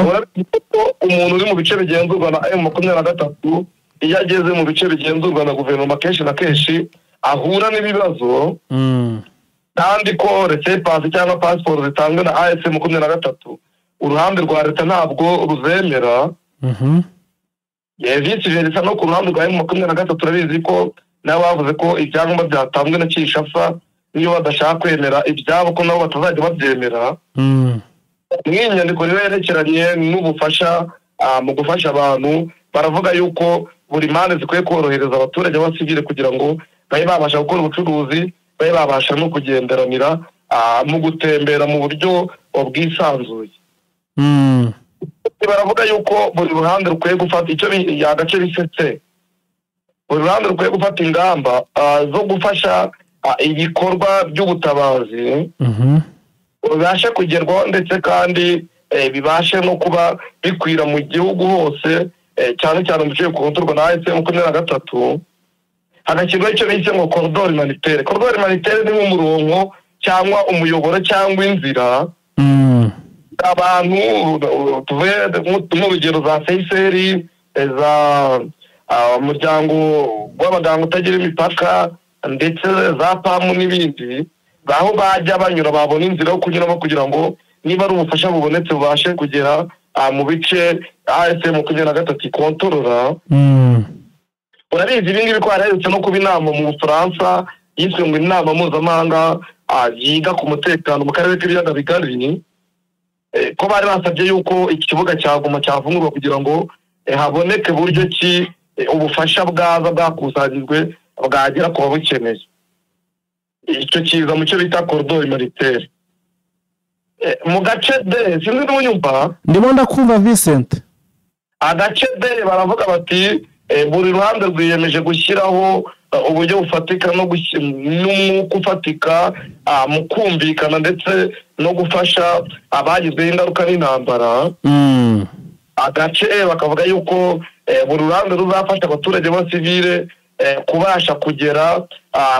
Urabizi ko umuntu uri mu bice bigenzurwa na M23, iyo ageze mu bice bigenzurwa na guverinoma, kenshi na kenshi ahura n'ibibazo, kandi ko laissez-passer cyangwa pasiporo zitangwa na AFC 23 uruhande rwa leta ntabwo ruzemera. Vice versa no ku ruhande rwa M23, urabizi ko nabo bavuze ko ibyangombwa byatanzwe na Kinshasa, niyo badashaka kwemera ibyabo, ko nabo batazajya babyemera. Mw'iyi nyandiko rero yerekeranye n'ubufasha mu gufasha abantu, baravuga yuko buri mpande zikwiye korohereza abaturage b'abasivile kugira ngo babe babasha gukora ubucuruzi, babe babasha no kugenderanira mu gutembera mu buryo bwisanzuye. Baravuga yuko buri ruhande rukwiye gufata icyo agace bisetse, buri ruhande rukwiye gufata ingamba zo gufasha ibikorwa by'ubutabazi bibashe kugerwaho, ndetse kandi bibashe no kuba bikwira mu gihugu hose, cyane cyane mu bice bikontorwa na AFC 23, hagashyirwaho icyo bise ngo corridor humanitaire. Corridor humanitaire ni nk'umurongo cyangwa umuyoboro cyangwa inzira abantu, tuvuye nk'urugero za CICR, za umuryango w'abaganga utagira imipaka, ndetse za PAM n'ibindi, aho bajya banyura babona inzira yo kunyuramo kugira ngo niba ari ubufasha bubonetse bubashe kugera mu bice AFC 23 ikontorora. Urabizi ibi ngibi ko haraherutse no kuba inama mu Bufaransa yiswe ngo inama mpuzamahanga yiga ku mutekano mu karere k'ibiyaga bigari, ko bari basabye yuko ikibuga cya Goma cyafungurwa kugira ngo haboneke buryo ki ubufasha bwaza bwakusanyijwe bwagera ku babukeneye. Icyo kiza mu cyo bita corridor humanitaire. Mu gace D, sinzi niba unyumva. Ndimo ndakumva, Vincent. Agace D baravuga bati buri ruhande rwiyemeje gushyiraho uburyo bufatika n'umwuka ufatika mu kumvikana ndetse no gufasha abagizweho ingaruka n'intambara. Agace E bakavuga yuko buri ruhande ruzafasha abaturage b'abasivile kubasha kugera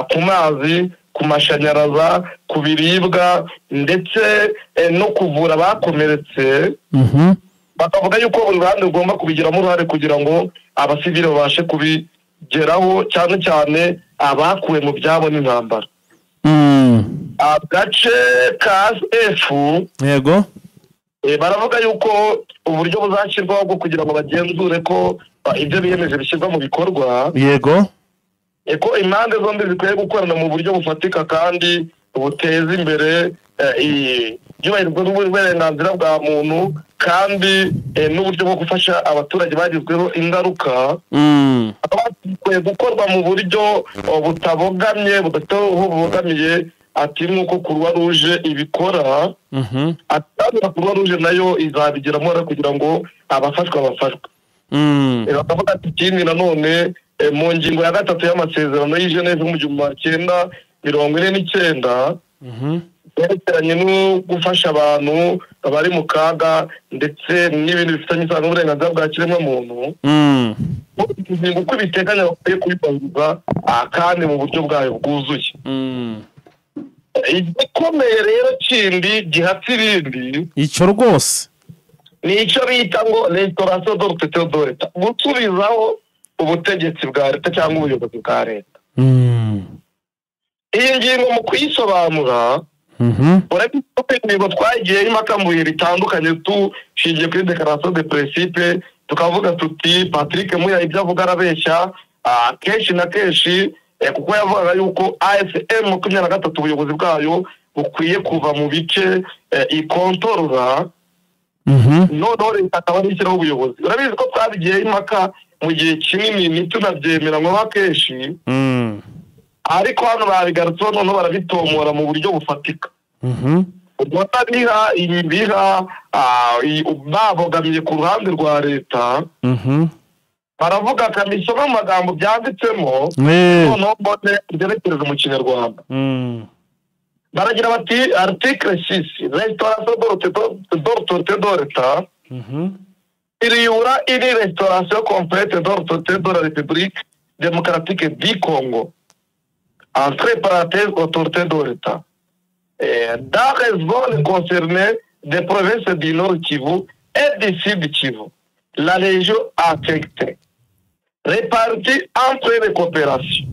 ku mazi. ku mashanyaraza, ku biribwa ndetse no kuvura abakomeretse. Bakavuga yuko buri ruhande rugomba kubigiramo uruhare kugira ngo abasivile babashe kubigeraho, cyane cyane abakuwe mu byabo n'intambara. Agace ka F, yego, baravuga yuko uburyo buzashyirwaho bwo kugira ngo bagenzure ko ibyo biyemeje bishyirwa mu bikorwa, yego, ko impande zombi zikwiye gukorana mu buryo bufatika kandi buteza imbere iyubahirizwa n'uburenganzira bwa muntu, kandi n'uburyo bwo gufasha abaturage bagizweho ingaruka. Bikwiye gukorwa mu buryo butabogamye, budafite aho bubogamiye, ati nk'uko Croix Rouge ibikora, ati Croix Rouge nayo izabigiramo kugira ngo abafashwa bafashwe. Bakavuga ati ikindi nanone mu ngingo ya 3 y'amasezerano y'i Geneve mu 1949 yerekeranye no gufasha abantu bari mu kaga ndetse n'ibintu bifitanye isano n'uburenganzira bwa kiremwamuntu, uko ibiteganya bakwiye kubibahiriza kandi mu buryo bwayo bwuzuye. Igikomeye rero kindi gihatse ibindi, icyo rwose ni icyo bita ngo restauration de l'autorité de l'État, gusubizaho ubutegetsi bwa leta cyangwa ubuyobozi bwa leta. Iyi ngingo mu kuyisobanura, urabona ko ingingo twagiye impaka mu bihe bitandukanye dushingiye kuri déclaration de principe, tukavuga tuti Patrick Muyaya ibyo avuga arabeshya kenshi na kenshi, kuko yavugaga yuko AFC M23 ubuyobozi bwayo bukwiye kuva mu bice ikontorora, noneho leta akaba ishyiraho ubuyobozi. Urabizi ko twabigiye impaka mu gihe kinini ntitunabyemera ngo kenshi, ariko hano babigarutseho noneho barabitomora mu buryo bufatika. Ubwo biha babogamiye ku ruhande rwa leta, baravuga akamisoma mu magambo byanditsemo, noneho mbone byerekereza mu Kinyarwanda. Baragira bati article 6, restauration de l'autorité de l'État, il y aura une restauration complète de l'autorité de la République démocratique du Congo, entre parenthèses autorité de l'État, dans les zones concernées des provinces du Nord Kivu et du Sud Kivu, la région affectée, répartie entre les coopérations,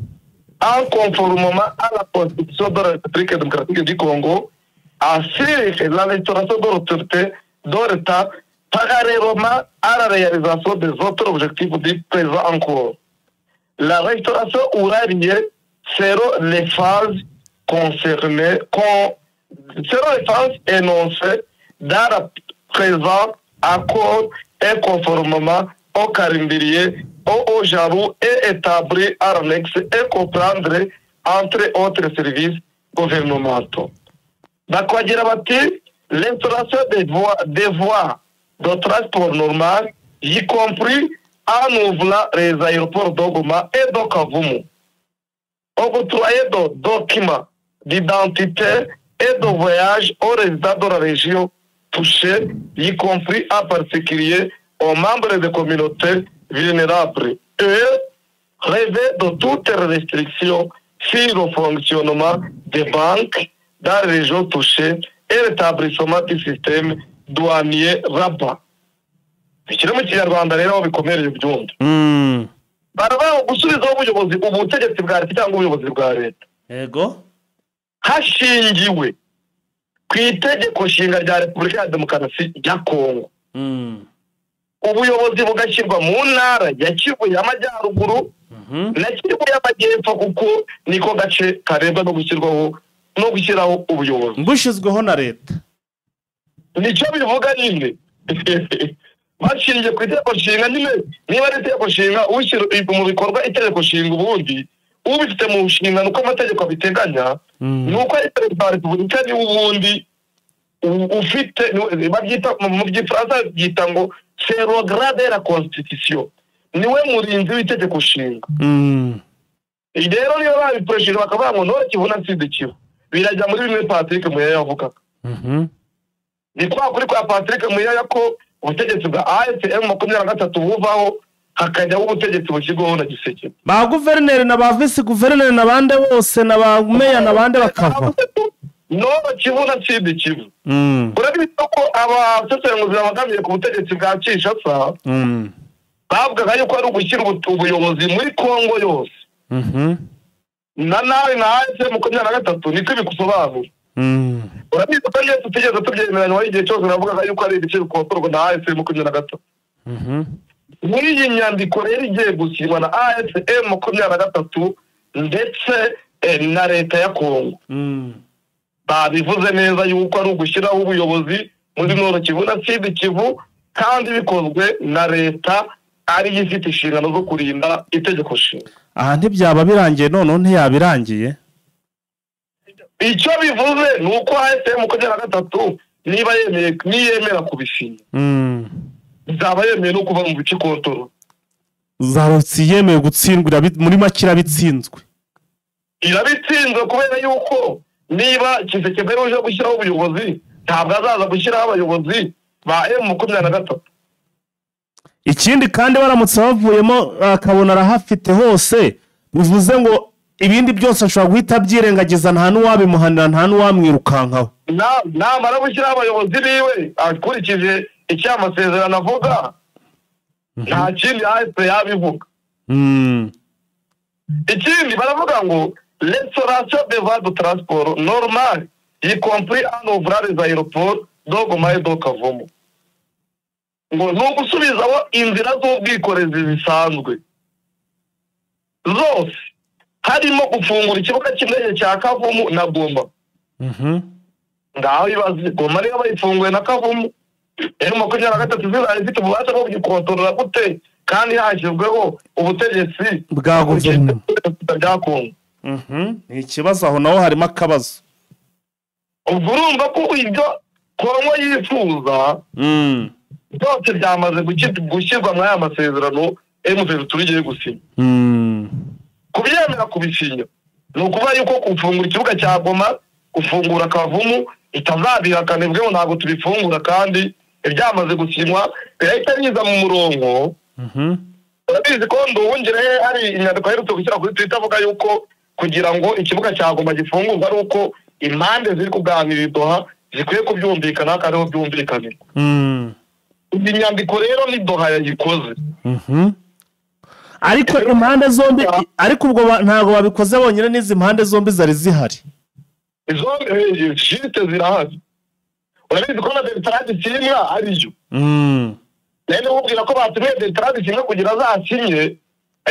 en conformément à la Constitution de la République démocratique du Congo, assure la restauration de l'autorité de l'État parallèlement à la réalisation des autres objectifs du présent en cours. La restauration aura lieu selon les phases concernées, selon les phases énoncées dans le présent accord et conformément au calendrier, au jaloux et établi à l'annexe et comprendre entre autres services gouvernementaux. Bakagira bati l'installation des voies de transport normal, y compris en ouvrant les aéroports de Goma et de Kavumu, octroyer de documents d'identité et de voyage aux résidents de la région touchée, y compris en particulier aux membres des communautés vulnérables, et relever de toutes les restrictions sur le fonctionnement des banques dans les régions touchées et l'établissement du système douanier rabat. Bikiri mu Kinyarwanda rero aho bikomereye byumva. Baravuga gusubizaho ubuyobozi, ubutegetsi bwa leta cyangwa ubuyobozi bwa leta. Yego. Hashingiwe ku itegeko nshinga rya Repubulika ya Demokarasi ya Kongo. Ubuyobozi bugashyirwa mu ntara ya Kivu y'Amajyaruguru na Kivu y'Amajyepfo, kuko niko gace karebwa no gushyirwaho no gushyiraho ubuyobozi bushyizweho na leta. Nicyo bivuga nyine. Bashingiye ku itegeko nshinga nyine, niba ari itegeko nshinga ushyira mu bikorwa itegeko nshinga, ubundi ubifite mu nshingano uko amategeko abiteganya, ni uko ari perezida wa repubulika niwe ubundi ufite, babyita mu gifaransa byita ngo c'est le grade de la constitution, niwe murinzi w'itegeko nshinga. Rero niba babikoresheje bakavuga ngo Nord Kivu na Sud Kivu, birajya muri bimwe Patrick Muyaya yavugaga. Ni kwa kuri kwa Patrick Muyaya ko ubutegetsi bwa AFC M23 buvaho, Hakajyaho ubutegetsi bushyirwaho na Tshisekedi, ba guverineri na ba visi guverineri n'abandi bose na ba meya n'abandi bakava Nord Kivu na Sud Kivu. Urabizi ko abasesenguzi babangamiye ku butegetsi bwa Kinshasa bavugaga yuko ari ugushyira ubuyobozi muri Kongo yose. Na nawe na AFC 23 niko bikusobanura. Urabizi ko iyo tutigeze tubyemeranywa igihe cyose navugaga yuko ari ibice bikontorwa na AFC 23. Muri iyi nyandiko rero igiye gusinywa na AFC 23 ndetse na leta ya Kongo, babivuze neza yuko ari ugushyiraho ubuyobozi muri Nord Kivu na Sud Kivu, kandi bikozwe na leta ari ifite inshingano zo kurinda itegeko nshinga. Aha ntibyaba birangiye, noneho ntiyabirangiye. Icyo bivuze ni uko AFC 23 niba yemeye, niyemera kubisinya, izaba yemeye no kuva mu bice kontoro. Zarotsi yemeye gutsindwa, muri make irabitsinzwe. Irabitsinzwe kubera yuko niba Tshisekedi uje gushyiraho ubuyobozi, ntabwo azaza gushyiraho abayobozi ba M23. Ikindi kandi baramutse bavuyemo akabona arahafite hose, bivuze ngo ibindi byose ashobora guhita abyirengagiza, nta n'uwabimuhanira, nta n'uwamwirukankaho. Namara gushyiraho abayobozi biwe akurikije icyo amasezerano avuga, nta kindi AFC yabivuga. Ikindi baravuga ngo restauration des voies de transport normales, y compris en ouvrant les aéroports de Goma et de Kavumu. Ngo ni ugusubizaho inzira z'ubwikorezi zisanzwe zose, harimo gufungura ikibuga cy'indege cya Kavumu na Goma. Ngaho ibaze, Goma niyo bayifunguye na Kavumu, M23 zizaba zifite ububasha bwo kugikontorora gute kandi hashyizweho ubutegetsi bwa guverinoma bya Kongo? Ni ikibazo, aho naho harimo akabazo. Ubwo urumva ko ibyo Kongo yifuza byose byamaze gushyirwa muri aya masezerano M23 igiye gusinya. Kubyemera kubisinya ni ukuvuga yuko gufungura ikibuga cya Goma, gufungura Kavumu itazabihakana, ibyo ntabwo tubifungura kandi ibyamaze gusinywa birahita biza mu murongo. Urabizi ko Nduhungirehe hari inyandiko aherutse gushyira kuri Twitter avuga yuko kugira ngo ikibuga cya Goma gifungurwe ari uko impande ziri kuganira i Doha zikwiye kubyumvikana kandi ariho byumvikanirwa. Iyi nyandiko rero ni Doha yayikoze. Ariko impande zombi, ariko ubwo ntabwo babikoze bonyine, n'izi mpande zombi zari zihari. Izo jiste zirahari. Urabizi ko na Bertrand Bisimwa ariyo. Rero ubwira ko batumiye Bertrand Bisimwa kugira azasinye,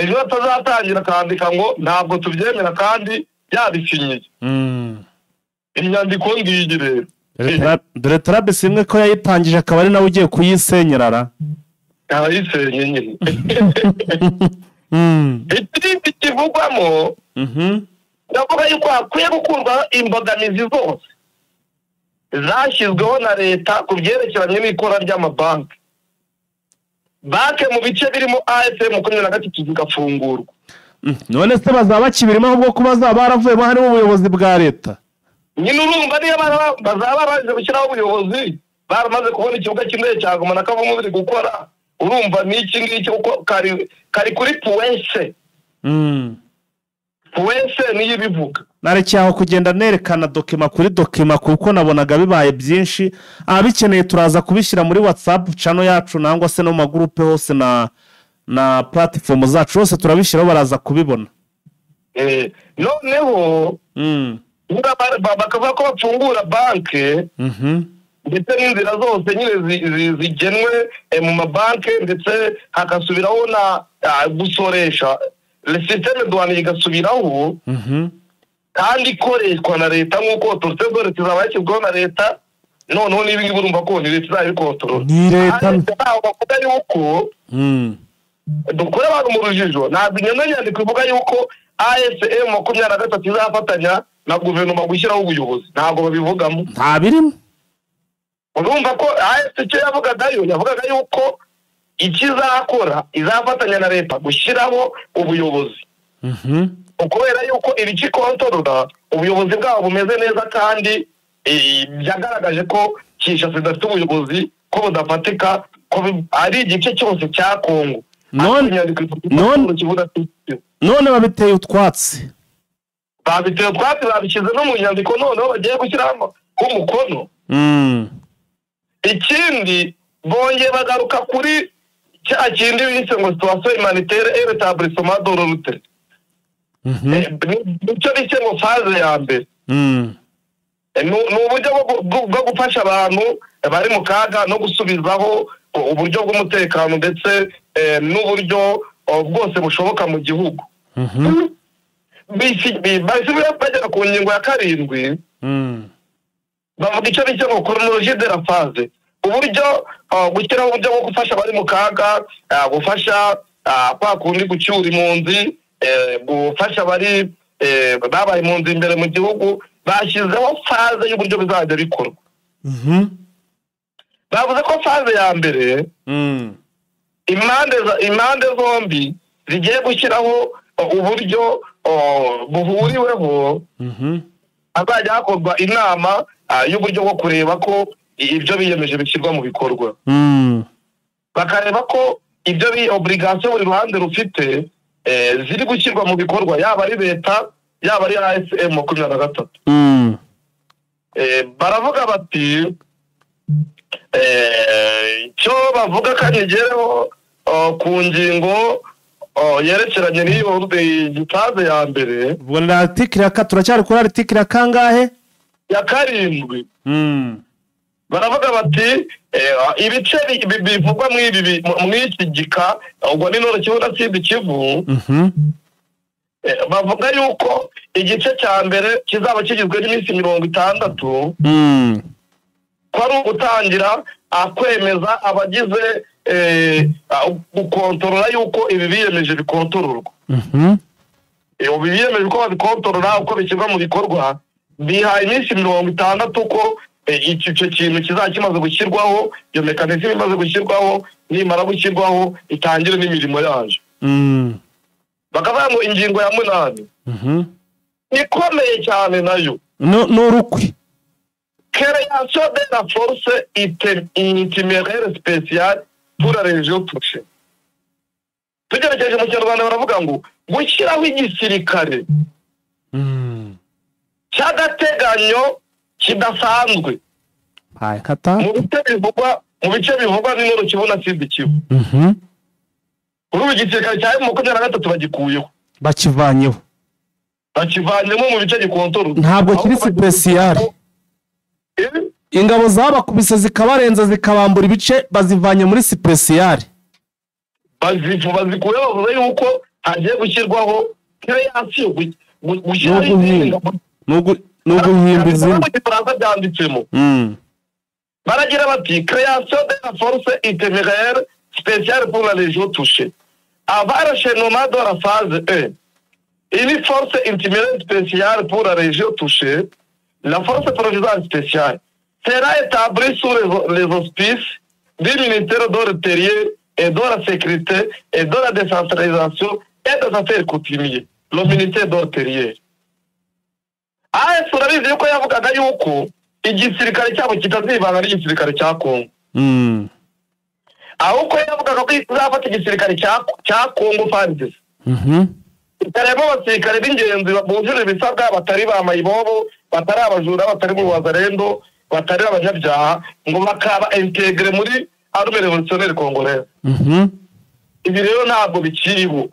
ejo atazatangira akandika ngo ntabwo tubyemera kandi yabisinyiye. Inyandiko ngiyi rero. Bertrand Bisimwa ko yayitangije akaba ari nawe ugiye kuyisenyerara. Arayisenye nyine. Ikindi kivugwamo, ndavuga yuko hakwiye gukurwa imbogamizi zose zashyizweho na leta ku byerekeranye n'ikora ry'amabanki. Banki mu bice birimo AFC 23 zigafungurwa. None se bazaba bakibirimo ahubwo ko bazaba baravuyemo harimo ubuyobozi bwa leta? Nyine urumva niyo bazaba barangije gushyiraho ubuyobozi, baramaze kubona ikibuga cy'indege cya Goma na Kavumu biri gukora, urumva n'iki ngiki kuko kari kuri puwense. Puwense niyo ibivuga. Narekeye aho kugenda nerekana dokima kuri dokima kuko nabonaga bibaye byinshi. Ababikeneye turaza kubishyira muri WhatsApp channel yacu nangwa se no mu magroupe hose na platform zacu hose turabishyiraho, baraza kubibona. Noneho bakavuga ko bafungura banke ndetse n'inzira zose nyine zigenwe mu mabanke, ndetse hakasubiraho na gusoresha, système douane igasubiraho kandi ikoreshwa na leta nk'uko autorité zose zaba yashyizweho na leta. Noneho n'ibi ngibi urumva ko ni leta izabikontorora. Ni leta. Bavuga yuko dukore abantu mu rujijo, ntabwo iyo nyandiko ivuga yuko AFC 23 izafatanya na guverinoma gushyiraho ubuyobozi, ntabwo babivugamo. Nta birimo. Urumva ko AFC icyo yavugagayo, yavugaga yuko ikizakora izafatanya na leta gushyiraho ubuyobozi. Kubera yuko ibice kontorora ubuyobozi bwabo bumeze neza kandi byagaragaje ko Kinshasa idafite ubuyobozi, ko budafatika, ko ari igice cyose cya Kongo. None babiteye utwatsi. Babiteye utwatsi, babishyize no mu nyandiko, noneho bagiye gushyiramo umukono. Ikindi bongeye bagaruka kuri cya kindi bise ngo situation humanitaire et rétablissement de l'ordre. Nicyo bise ngo phase ya mbere. Ni uburyo bwo gufasha abantu bari mu kaga no gusubizaho uburyo bw'umutekano ndetse n'uburyo bwose bushoboka mu gihugu. Bahise bagera ku ngingo ya 7, bavuga icyo bise ngo chronologie de la phase, uburyo gushyiraho uburyo bwo gufasha abari mu kaga, gufasha kwa kundi gucyura impunzi, gufasha abari babaye impunzi imbere mu gihugu. Bashyizeho phase y'uburyo bizajya bikorwa. Bavuze ko phase ya mbere impande zombi zigiye gushyiraho uburyo buhuriweho, hazajya hakorwa inama y'uburyo bwo kureba ko ibyo biyemeje bishyirwa mu bikorwa. Bakareba ko ibyo bi obligation buri ruhande rufite ziri gushyirwa mu bikorwa, yaba ari leta yaba ari ASM 23. Baravuga bati icyo bavuga kanyigereho ku ngingo yerekeranye n'iyo phase ya mbere. Ubwo ni article ya turacyari kuri article ya kangahe? Ya 7. Baravuga bati ibice bivugwa mw'iki gika, ubwo ni Nord Kivu na Sud Kivu. Bavuga yuko igice cya mbere kizaba kigizwe n'iminsi 60, ko ari ugutangira kwemeza abagize gukontorora yuko ibi biyemeje bikontororwa. Ibi biyemeje uko babikontorora, uko bishyirwa mu bikorwa, bihaye iminsi 60 ko icyo kintu kizaba kimaze gushyirwaho, iyo mekanisme imaze gushyirwaho, nimara gushyirwaho itangire n'imirimo yayo. Bakavuga ngo ingingo ya 8 ikomeye cyane nayo n'urukwi création de la force itinéraire spéciale pour la région touchée. Tugerekeje mu Kinyarwanda baravuga ngo gushyiraho igisirikare cy'agateganyo kidasanzwe mu bice bivugwa ni Nord Kivu na Sud Kivu. Ubu igisirikare cya M23 bagikuyeho, bakivanyeho, bakivanyemo mu bice gikontorora, ntabwo kiri special. Ingabo zabakubise zikabarenza zikabambura ibice bazivanye muri special, bazikuyeho. Bavuze yuko hagiye gushyirwaho création n'uguhimba izina mu Gifaransa byanditsemo. Baragira bati création de la force itinéraire spéciale pour la région touchée avant l'enchaînement de la phase 1. Une force itinéraire spéciale pour la région touchée, la force provisoire spéciale, sera établie sous les auspices du ministère de l'Intérieur et de la Sécurité et de la décentralisation et des affaires coutumières, le ministère de l'Intérieur. AS urabizi yuko yavugaga yuko igisirikare cyabo kitazivanga n'igisirikare cya Kongo. Ahubwo yavugaga ko izafata igisirikare cya Kongo FARDC. Ikareba abasirikare b'ingenzi bujuje ibisabwa, batari ba mayibobo, batari abajura, batari mu wazarendo, batari abanyabyaha, ngo bakaba integre muri armée révolutionnaire congolaise. Ibi rero ntabwo bikiriho.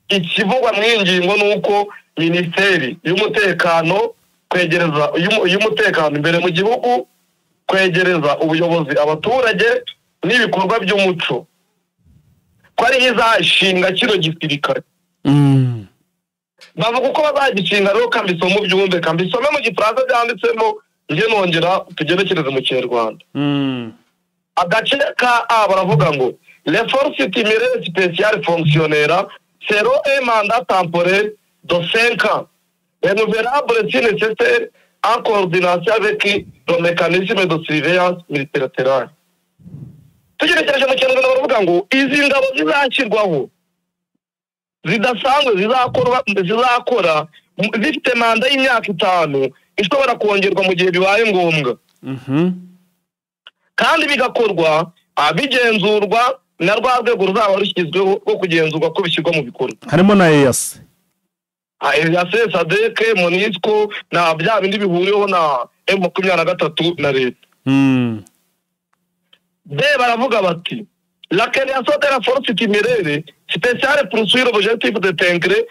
Ikivugwa mu ngingo nuko minisiteri y'umutekano kwegereza y'umutekano imbere mu gihugu, kwegereza ubuyobozi abaturage n'ibikorwa by'umuco, ko ari izashinga kino gisirikare. Bavuga uko bazagishinga rero, kambisome byumve, kambisome mu Gifaransa byanditsemo, njye nongera tugerekereze mu Kinyarwanda. Agace ka A baravuga ngo les forces itinéraires spéciales fonctionnaires seront un mandat temporaire de 5 ans renouvelable si nécessaire en coordination avec le mécanisme de surveillance multilatérale. Tugerekereje mu Kinyarwanda baravuga ngo izi ngabo zizashyirwaho zidasanzwe zizakora zifite manda y'imyaka 5 ishobora kongerwa mu gihe bibaye ngombwa. Kandi bigakorwa bigenzurwa Na rwa rwego ruzaba rushyizweho rwo kugenzurwa ko bishyirwa mu bikorwa. Harimo na EAC. EAC, SADC, MONUSCO na bya bindi bihuriweho na M23 na leta. De baravuga bati la création de la force itinéraire spéciale poursuit l'objectif de d'intégrer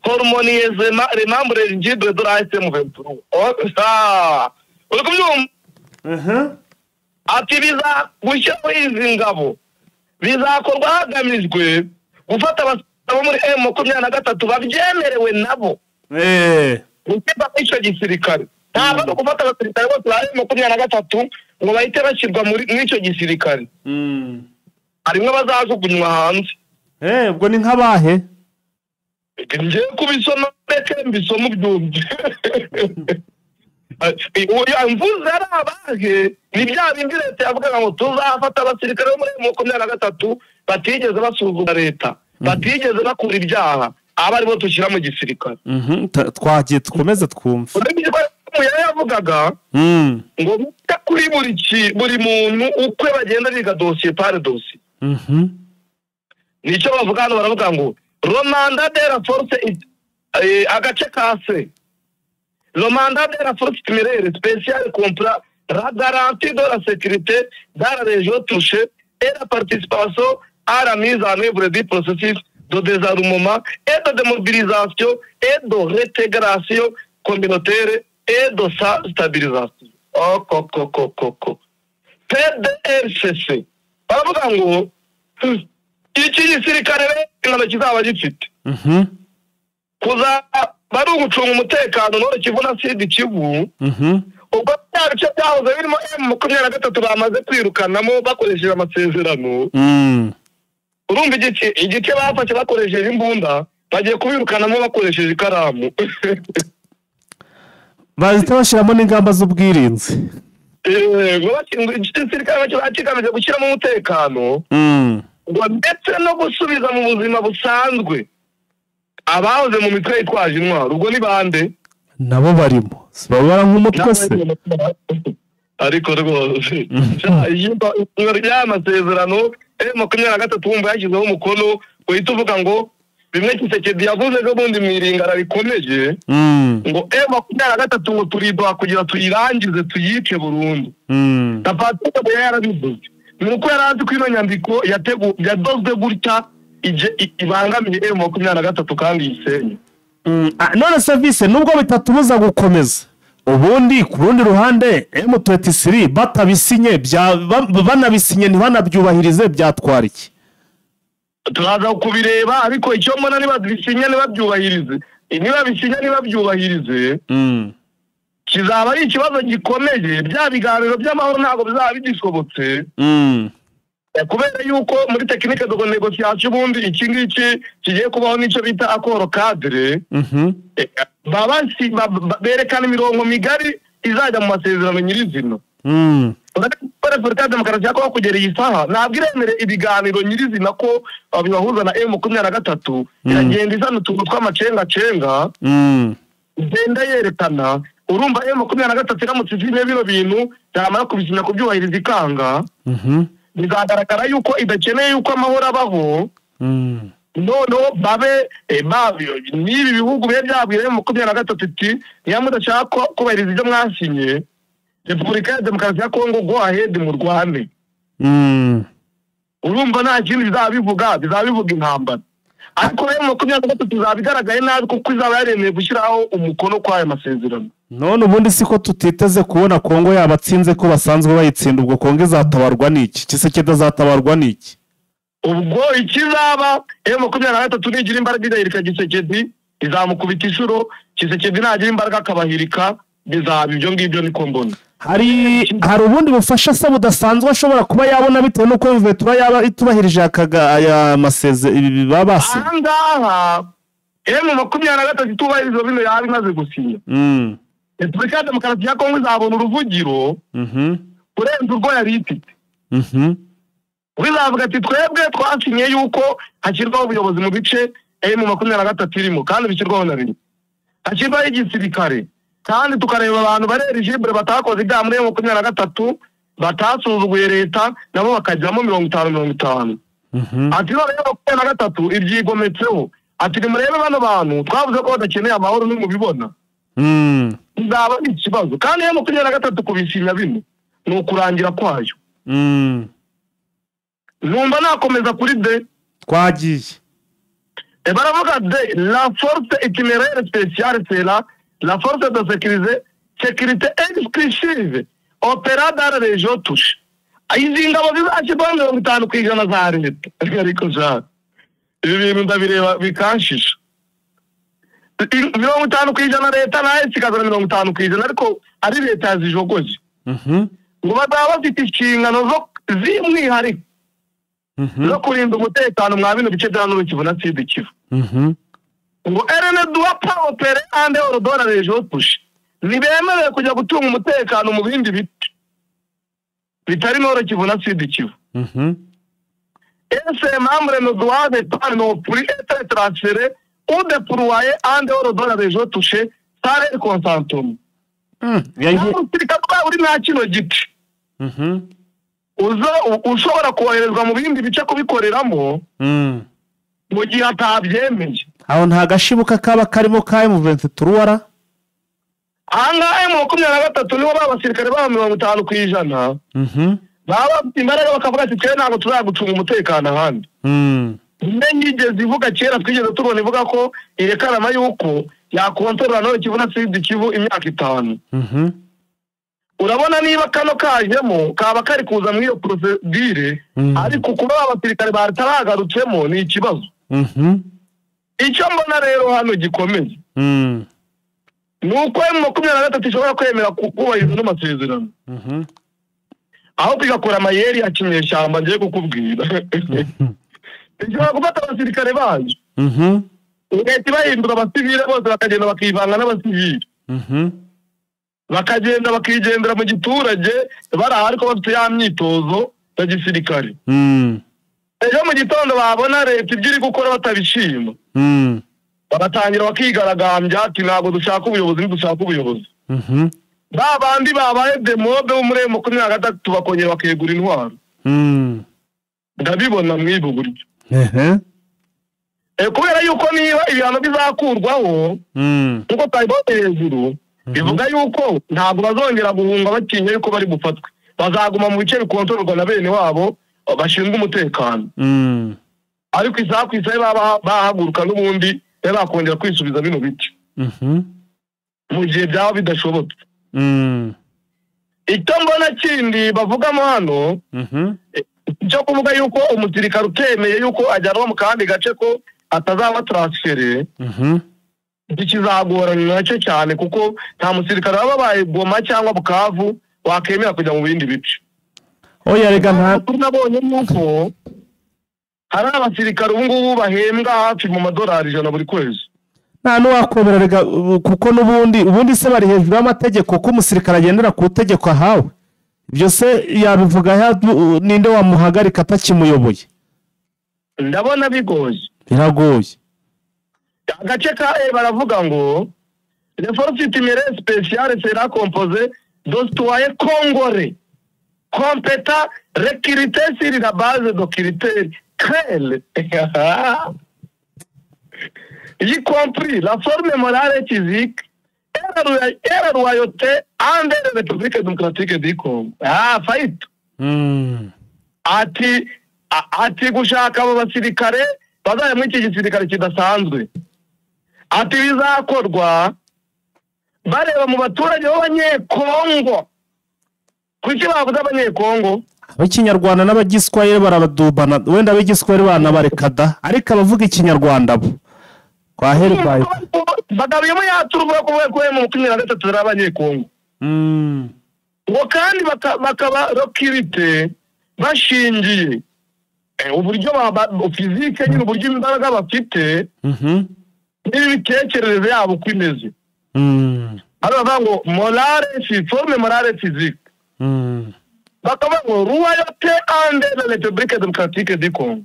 harmonieusement les membres éligibles de la M23. Uri kubyumva? Ati biza gushyiraho izi ngabo bizakorwa hagamijwe gufata abasirikare bo muri M23 babyemerewe nabo gushyirwa muri icyo gisirikare. Ntabwo ari ugufata abasirikare bose ba M23 ngo bahite bashyirwa muri icyo gisirikare. Harimo abazajugunywa hanze. Ubwo ni nk'abahe? Ngiye kubisoma ndetse mbisoma ubyumve. Mvuze ari abahe ni bya bindi leta yavugaga ngo tuzafata abasirikare bo muri M23 batigeze basuzuma leta, batigeze bakora ibyaha, aba aribo dushyira mu gisirikare. Twagiye dukomeze twumve. Yavugaga ngo bita kuri buri muntu ukwe bagenda biga dosiye par dosiye. Nicyo bavuga hano, baravuga ngo le mandat de la force agace ka C, le mandat de la force itinéraire spéciale comprend la garantie de la sécurité dans la région touchée et la participation à la mise en œuvre du processus de désarmement et de démobilisation et de réintégration communautaire et de sa stabilisation. Oh, PDRCC. Baravuga ngo iki gisirikare ingano kizaba gifite kuza bari ugucunga umutekano none Kivu na Sud Kivu. Ubwo bya bice byahoze birimo M23 bamaze kwirukanamo bakoresheje amasezerano. Urumva igice bafashe bakoresheje imbunda bagiye kubirukanamo bakoresheje ikaramu. Bahita bashyiramo n'ingamba z'ubwirinzi. Ngo igisirikare kigamije gushyiramo umutekano ngo ndetse no gusubiza mu buzima busanzwe abahoze mu mitwe yitwaje intwaro. Ubwo ni bande? Nabo barimo babara nk'umutwe se. Ariko rwose ya masezerano M23 wumva yashyizeho umukono uhita uvuga ngo bimwe Tshisekedi yavuze ko bundi mwiringara bikomeje ngo M23 ngo turidwa kugira tuyirangize tuyice burundu. Na Patrick Buya yarabivuze nuko yarazi ko ino nyandiko yadozwe gutya ibangamiye M23 kandi yisenye. None service nubwo bitatubuza gukomeza ubundi ku rundi ruhande M23 batabisinye banabisinye ntibanabyubahirize byatwara iki? Turaza kubireba, ariko icyo mbona niba bisinye nibabyubahirize, niba bisinye nibabyubahirize kizaba ari ikibazo gikomeye. Bya biganiro by'amahoro ntabwo bizaba bigishobotse kubera yuko muri technique de négociation ubundi iki ngiki kigiye kubaho nicyo bita accord cadre. Berekana imirongo migari izajya mu masezerano nyirizina. Repubulika Demokarasi ya Kongo kugera iyi saha ntabwo iremere ibiganiro nyirizina ko bibahuza na M23. Iragenda izana utuntu tw'amacengacenga igenda yerekana. Urumva M23 iramutse izinye bino bintu byamara kubisinya kubyubahiriza ikanga, bizagaragara yuko idakeneye yuko amahoro abaho. Noneho babe n'ibi bihugu bibe byabwira M23 iti niba mudashaka kubahiriza ibyo mwasinye, Repubulika ya Demokarasi ya Kongo go ahead mu rwame. Urumva nta kindi bizabivuga, bizabivuga intambara. Ariko M23 izabigaragaye nabi kuko izaba yaremeye gushyiraho umukono kwa aya masezerano. None ubundi siko tutiteze kubona Kongo yabatsinze ko basanzwe bayitsinda, ubwo Kongo izatabarwa n'iki? Tshisekedi azatabarwa n'iki? Ubwo ikizaba M23 nigira imbaraga idahirika Tshisekedi izamukubita inshuro, Tshisekedi nagira imbaraga akabahirika, bizaba ibyo ngibyo niko mbona. Hari ubundi bufasha se budasanzwe ashobora kuba yabona bitewe n'uko M23 yaba itubahirije aya masezerano babase? Aha ngaha M23 itubahirije bino yaba imaze gusinya. Repubulika ya Demokarasi ya Kongo izabona uruvugiro kurenza urwo yari ifite. Bizavuga ati twebwe twasinye yuko hashyirwaho ubuyobozi mu bice M23 irimo kandi bishyirwaho na leta, hashyirwaho igisirikare kandi tukareba abantu bari eligible batakoze ibyaha muri M23 batasuzuguye leta nabo bakajyamo 50-50. Ati none 23 ibyigometseho. Ati nimurebe bano bantu twavuze ko badakeneye amahoro n'umubibona. Nzaba ari ikibazo kandi iyo 23 kubisinya bino ni ukurangira kwayo. Numva nakomeza kuri de twagiye. Baravuga de la force itinéraire spéciale c'est la force de sécurité exclusive opéra dans la région touche. Izi ngabo zizashyirwaho 50% za leta. Ariko ja ibi bintu ndabireba bikanshisha. 50% leta nayo ikazana 50% ariko ari leta yazijogoje. Ngo bazaba bafite inshingano zo z'umwihariko zo kurinda umutekano mwa bino bice bya Nord Kivu na Sud Kivu. Ngo RN doit pas opérer en dehors de la région touche. Ntibemerewe kujya gutunga umutekano mu bindi bice bitari Nord Kivu na Sud Kivu. Et ces membres ne doivent pas non plus être transférés ou déployés en dehors de la région touchée sans leur consentement. Uri nta kino gice ushobora koherezwa mu bindi bice kubikoreramo mu gihe atabyemeye. Aho nta gashibuka kaba karimo ka M23. Ahangaha M23 nibo b'abasirikare ba 50% baba bafite imbaraga bakavuga ati twe ntabwo tuzagucunga umutekano ahandi. Nyigeze ivuga kera twigeze tubona ivuga ko irekarama yuko yakontorora Nord Kivu na Sud Kivu imyaka 5. Urabona niba kano kajemo kaba kari kuza muri iyo procedure, ariko kuba abasirikare bataragarutsemo ni ikibazo. Icyo mbona rero hano gikomeye nuko M23 ishobora kwemera kubahiriza n'amasezerano, aho kwigakora amayeri ya kinyeshyamba ngiye kukubwira. Ishobora gufata abasirikare bayo leta ibahindura abasivile bose bakagenda bakivanga n'abasivile, bakagenda bakigendera mu giturage bari ariko bafite ya myitozo ya gisirikare. Ejo mu gitondo babona leta ibyo iri gukora batabishima, bagatangira bakigaragambya ati ntabwo dushaka ubuyobozi, ntidushaka ubuyobozi. Ba bandi babaye demobe bo muri M23 bakongera bakegura intwaro. Ndabibona mwibu buryo. Kubera yuko niba ibihano bizakurwaho nkuko twabibonye hejuru, bivuga yuko ntabwo bazongera guhunga batinya yuko bari bufatwe, bazaguma mu bice bikontororwa na bene wabo bashinzwe umutekano. Ariko isaha ku isaha bahaguruka n'ubundi bakongera kwisubiza bino bice mu gihe byaba bidashobotse. Icyo mbona kindi bavugamo hano cyo kuvuga yuko umusirikare utemeye yuko ajyanwa mu kandi gace ko atazaba transfere, ikizagorana nacyo cyane kuko nta musirikare waba abaye Goma cyangwa Bukavu wakemera kujya mu bindi bice. Oya rega nta nabonye nuko hari abasirikare ubu ngubu bahembwa hafi mu madolari 100 buri kwezi. Nta n'uwakwemera rega, kuko n'ubundi ubundi se bari hejuru y'amategeko ko umusirikare agendera ku itegeko ahawe. Ibyo se yabivuga ninde wamuhagarika atakimuyoboye? Ndabona bigoye, biragoye. Agace ka E baravuga ngo les forces itinéraires spéciales sera composée de citoyens congolais compétents recrutés sur la base de critères clairs, y compris la forme morale et physique et la loyauté envers la République démocratique du Congo. Faillite. Ati gushaka abo basirikare bazaye muri iki gisirikare kidasanzwe. Ati bizakorwa bareba mu baturage b'Abanyekongo. Kuki bavuze Abanyekongo? Ab'ikinyarwanda n'abagiswahili barabadubana, wenda ab'igiswahili banabareka da, ariko abavuga ikinyarwanda bo kwa herbaye bagabiyemo yaturuvuga ko ko mu 23 ari Abanyekongo. Ngo kandi bakaba recruté bashingiye uburyo physique nyine, uburyo imbaraga bafite n'imitekerereze yabo uko imeze. Hano bavuga ngo morale forme morale physique, bakavuga ngo loyauté envers la République démocratique du Congo,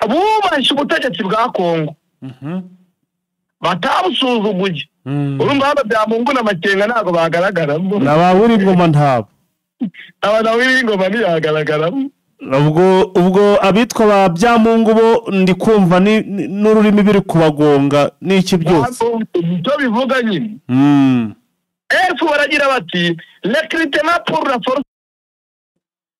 bubashye ubutegetsi bwa Congo batabusuzuguye. Urumva hano bya Mungu na Makenga ntabwo bagaragaramo, n'ababuri ngoma ntabo. Abana w'ingoma ntiyagaragaramo. Ubwo abitwa ba Byamungu bo ndi kumva n'ururimi biri kubagonga n'iki byose. Icyo bivuga nyine. F baragira bati recrutement pour la force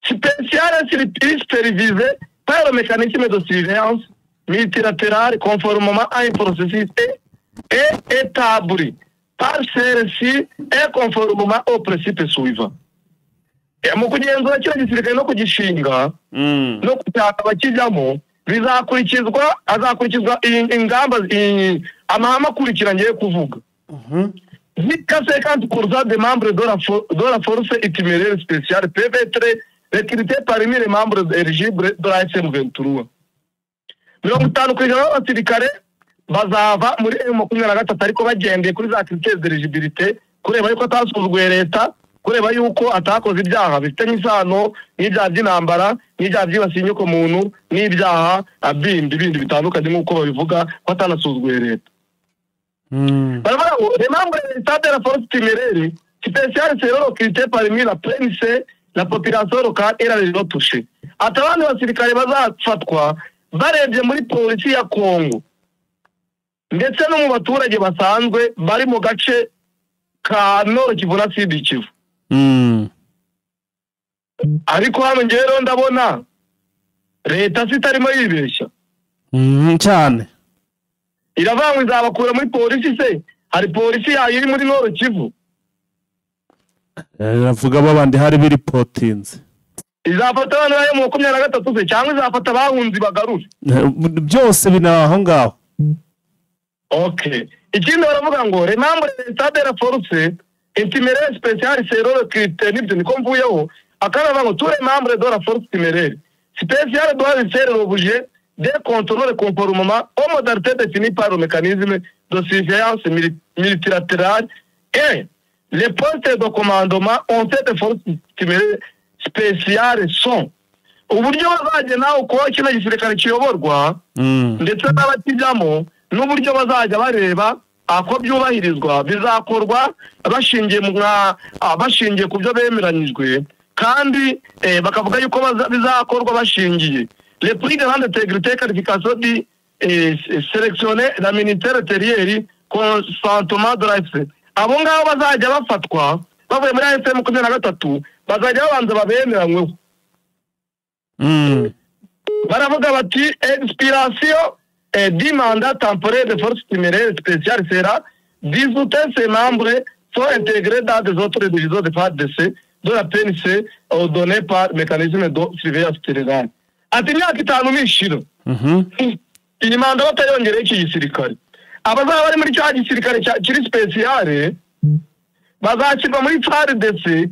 spéciale supervisée par le mécanisme de surveillance multilatérale conformément à un processus et établi par celle-ci et conformément au principe suivant. Mu kugenzura kino gisirikare no kugishinga no kucyaka abakijyamo bizakurikizwa, hazakurikizwa ingamba, amahame akurikira ngiye kuvuga. Jusqu'à 50% des membres de la force itinéraire spéciale peuvent être recrutés parmi les membres éligibles de l'AFC M23. 50% b'abasirikare bazava muri M23, ariko bagendeye kuri za critères d'éligibilité, kureba yuko atasuzuguye leta, kureba yuko atakoze ibyaha bifitanye isano n'ibyaha by'intambara, n'ibyaha byibasiye inyoko muntu, n'ibyaha bindi bitandukanye, nk'uko babivuga ko atanasuzuguye leta. Baravuga ngo les membres de l'état de la force itinéraire spéciale seront recrutés parmi la PNC, la population locale et la région touchée. Ati abandi basirikare bazafatwa barebye muri polisi ya Congo ndetse no mu baturage basanzwe bari mu gace ka Nord Kivu na Sud Kivu. Ariko hano ngewe rero ndabona leta itarimo yibeshya. Cyane. Iravuga ngo izabakura muri polisi, se hari polisi yayo iri muri Nord Kivu? Iravuga babandi hari biripotinze. Izafata abana bayo mu 23 se, cyangwa izafata abahunzi bagarure? Byose biri aho ngaho. Okay, ikindi baravuga ngo les membres de l'état de la force itinéraire spéciale seront recrutés, nibyo niko mvuyeho. Akaba ngo tous les membres de la force itinéraire spéciale doivent faire l'objet d'un contrôle conformément aux modalités définies par le mécanisme de surveillance multilatérale et les postes de commandement en cette force itinéraire spéciale sont. Uburyo bazagena uko kino gisirikare kiyoborwa ndetse n'abakijyamo n'uburyo bazajya bareba ako byubahirizwa bizakorwa bashingiye ku byo bemeranyijwe, kandi bakavuga yuko bizakorwa bashingiye les plus grande intégrité qualification du sélectionner la ministère intérieur consentement de l'AFC. Abo ngabo bazajya bafatwa bavuye muri AFC 23 bazajya babanza babemeranyweho. Baravuga bati expiration du mandat temporaire de force itinéraire spéciale sera dissoute, ses membres sont intégrés dans des autres divisions de FARDC, de la PNC ordonnées par mécanisme de surveillance générale. Ati imyaka 5 nishira, iyi manda batayongereye iki gisirikare, abazaba bari muri cya gisirikare kiri spéciale bazashyirwa muri FARDC,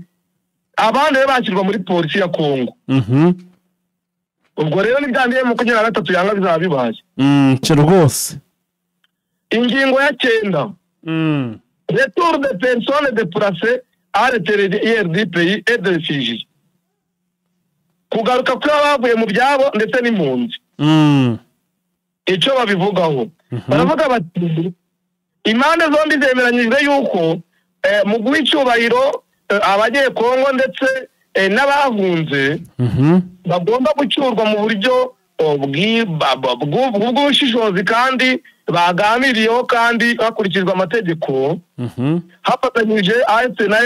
abandi be bashyirwa muri polisi ya Congo. Ubwo rero nibyandiye mu 23 yanga bizaba bibaye. Cyo rwose. Ingingo ya 9: retour de personnes déplacées à l'intérieur du pays et de réfugiés, kugaruka kw'abavuye mu byabo ndetse n'impunzi. Icyo babivugaho, baravuga bati impande zombi zemeranyijwe yuko mu guha icyubahiro abanyekongo ndetse n'abahunze bagomba gucyurwa mu buryo bw'ubushishozi kandi baganiriyeho kandi hakurikijwe amategeko, hafatanyije AFC na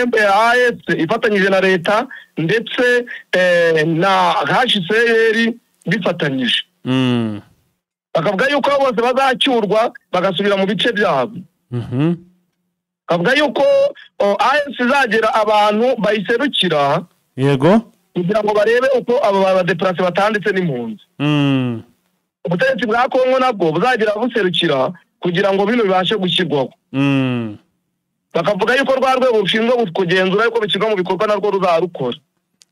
AFC ifatanyije na leta ndetse na HCR bifatanyije. Bakavuga yuko bose bazacyurwa bagasubira mu bice byabo. Bakavuga yuko AFC izagera abantu bayiserukira kugira ngo barebe uko abo ba déplacés batanditse n'impunzi. Ubutegetsi bwa Kongo nabwo buzagira buserukira kugira ngo bino bibashe gushyirwaho. Bakavuga yuko rwa rwego rushinzwe kugenzura yuko bishyirwa mu bikorwa narwo ruzarukora.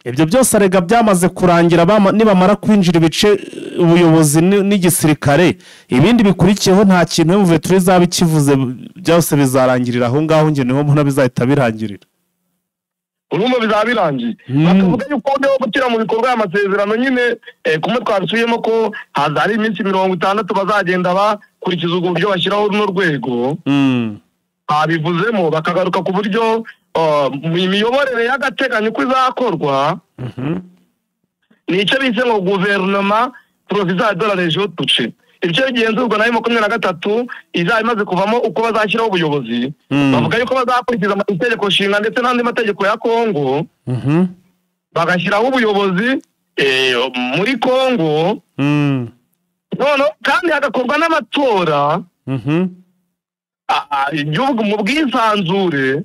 Ibyo byose arega byamaze kurangira, nibamara kwinjira ibice ubuyobozi n'igisirikare, ibindi bikurikiyeho nta kintu M23 izaba ikivuze, byose bizarangirira aho ngaho. Njye niho mbona bizahita birangirira. Urumva bizaba birangiye. Bakavuga yuko uburyo bwo gushyira mu bikorwa aya masezerano nyine, kumwe twabisubiyemo ko haza hari iminsi 60 bazagenda bakurikiza ubwo buryo bashyiraho runo rwego. Babivuzemo bakagaruka ku buryo Mu miyoborere y'agateganyo uko izakorwa, ni icyo bise ngo gouvernement provisoire de la région touchée. Ibyo bigenzurwa na M23 izaba imaze kuvamo, uko bazashyiraho ubuyobozi, bavuga yuko bazakurikiza itegeko nshinga ndetse n'andi mategeko ya Kongo, bagashyiraho ubuyobozi muri Kongo, none kandi hagakorwa n'amatora igihugu mu bwisanzure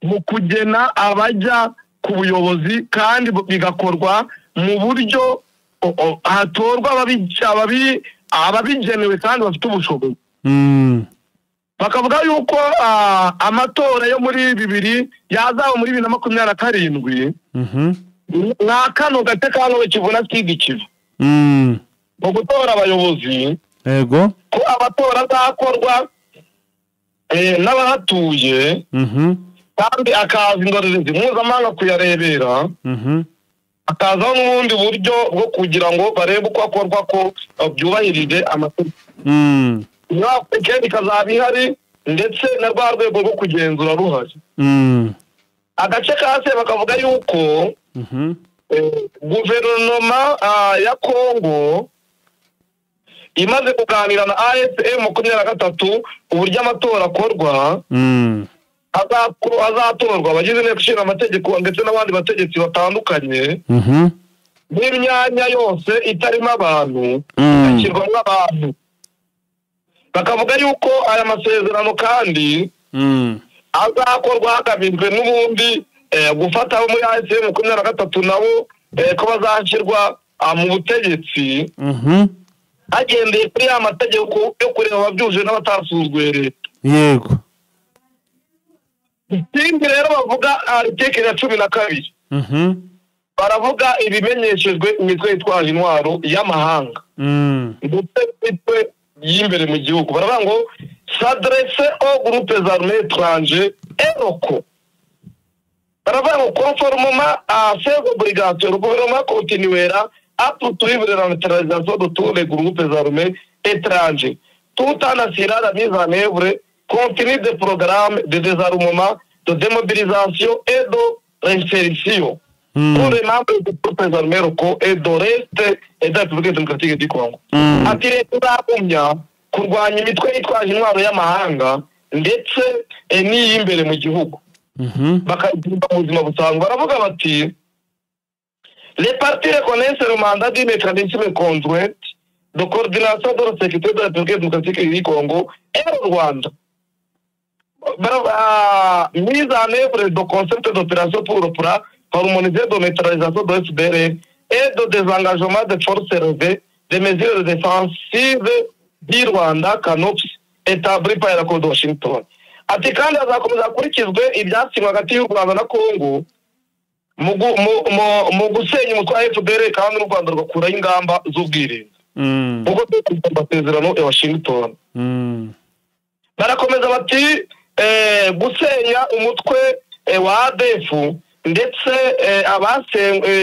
mu kugena abajya ku buyobozi, kandi bigakorwa mu buryo hatorwa ababigenewe kandi bafite ubushobozi. Bakavuga yuko amatora yo muri bibiri yazaba muri 2027 nka kano gace ka Nord Kivu na Sud Kivu mu gutora abayobozi, yego, ko amatora azakorwa n'abahatuye, kandi akaza indorerezi mpuzamahanga kuyarebera, hakazaho n'ubundi buryo bwo kugira ngo barebe uko akorwa, ko byubahirije amategeko. Afrika ikazaba ihari, ndetse na rwa rwego rwo kugenzura ruhari. Agace ka se bakavuga yuko guverinoma ya Kongo imaze kuganira na AFC M23 uburyo amatora akorwa, azatorwa abagize inteko ishinga amategeko ndetse n'abandi bategetsi batandukanye, n'imyanya yose itarimo abantu igashyirwamo abantu. Bakavuga yuko aya masezerano kandi azakorwa hagamijwe n'ubundi gufata abo muri AFC M23 nabo ko bazashyirwa mu butegetsi hagendeye kuri ya mategeko yo kureba ababyujuje n'abatasuzuguye leta. Yego. Ikindi rero bavuga, article ya 12, baravuga ibimenyeshejwe imitwe yitwaje intwaro y'amahanga ndetse n'imitwe y'imbere mu gihugu. Baravuga ngo s'adresse aux groupes armés étrangers et locaux. Baravuga ngo conformément à ces obligations, le gouvernement continuera à poursuivre la neutralisation de tous les groupes armés étrangers, tout en assurant la mise en œuvre continue des programmes de désarmement, de démobilisation et de réinsertion pour les membres des groupes armés locaux et de reste et de la République démocratique du Congo. Ati leta izagumya kurwanya imitwe yitwaje intwaro y'amahanga ndetse n'iy'imbere mu gihugu, bakayigumya mu buzima busanzwe. Baravuga bati les parties reconnaissent le mandat du mécanisme conjoint de coordination de la sécurité de la République démocratique du Congo et le Rwanda. Mise en œuvre de concept d'opération pour le plan harmonisé de neutralisation de FDLR et de désengagement des forces relevées des mesures défensives du Rwanda CANOPS établi par l'accord de Washington. Ati kandi hazakomeza hakurikizwe ibyasinywe hagati y'u Rwanda na Congo mu gusenya umutwe wa FDLR, kandi n'u Rwanda rugakuraho ingamba z'ubwirinzi nk'uko turi mu masezerano ya Washington. Barakomeza bati gusenya umutwe wa ADF ndetse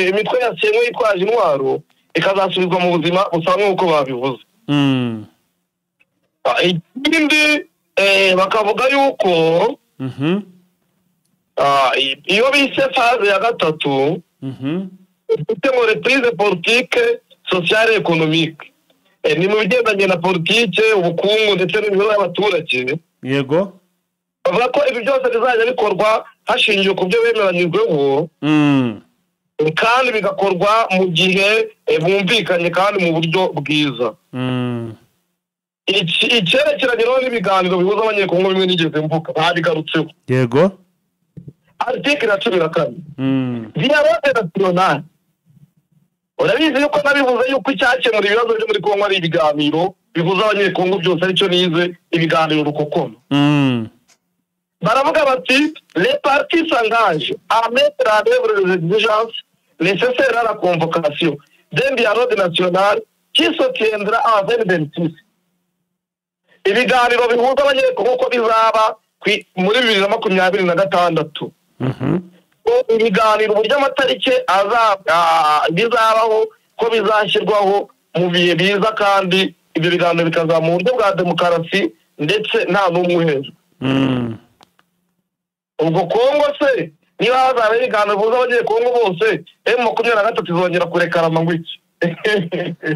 imitwe yasenywe yitwaje intwaro ikazasubizwa mu buzima busanzwe nk'uko babivuze. Ikindi bakavuga yuko iyo bise phase ya gatatu ifite ngo reprise politique, sociale, économique. Ni mu bigendanye na politike, ubukungu ndetse n'imibereho y'abaturage. Yego. Bavuga ko ibi byose bizajya bikorwa hashingiwe ku byo bemeranyijweho, kandi bigakorwa mu gihe bumvikanye kandi mu buryo bwiza. Icyerekeranye rero n'ibiganiro bihuza Abanyekongo, bimwe nigeze mvuga, babigarutseho. Yego. Article ya 14, dialogue national. Urabizi yuko nabivuze yuko icyakemura ibibazo byo muri Kongo ari ibiganiro bihuza Abanyekongo byose, aricyo nize, ibiganiro rukokoma. Baravuga bati les parties s'engagent à mettre en œuvre les exigences nécessaires à la convocation d'un dialogue national qui se tiendra en 2026. Ibiganiro bihuza Abanyekongo ko bizaba muri 2026. Ko ibiganiro, uburyo amatariki bizabaho, ko bizashyirwaho mu bihe biza, kandi ibyo biganiro bikazaba mu buryo bwa demokarasi ndetse nta n'umwe uhejwe. Ubwo Kongo se niba hazaba ibiganiro bihuza Abanyekongo bose, M23 izongera kurekarama ngo iki?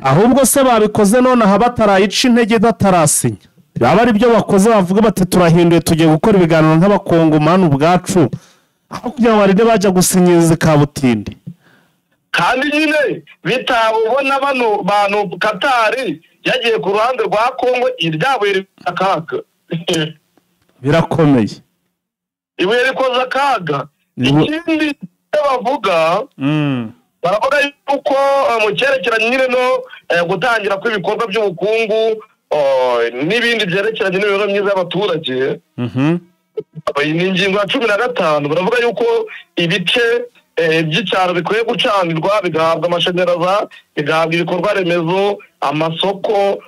Ahubwo se babikoze nonaha batarayica intege, batarasinya, baba ari byo bakoze, bavuga bati turahinduye, tugiye gukora ibiganiro nk'abakongomani ubwacu, aho kugira ngo barinde bajya gusinyiza kabutindi. Kandi nyine bitabubona bano bantu Katari yagiye ku ruhande rwa Kongo, iryabuye akaga. Birakomeye. Ibuye rikoza akaga. Ikindi bavuga, baravuga yuko mu cyerekeranye nyine no gutangira kw'ibikorwa by'ubukungu n'ibindi byerekeranye n'imibereho myiza y'abaturage, ni ingingo ya 15, baravuga yuko ibice by'icyaro bikwiye gucanirwa, bigahabwa amashanyarazi, bigahabwa ibikorwa remezo, amasoko,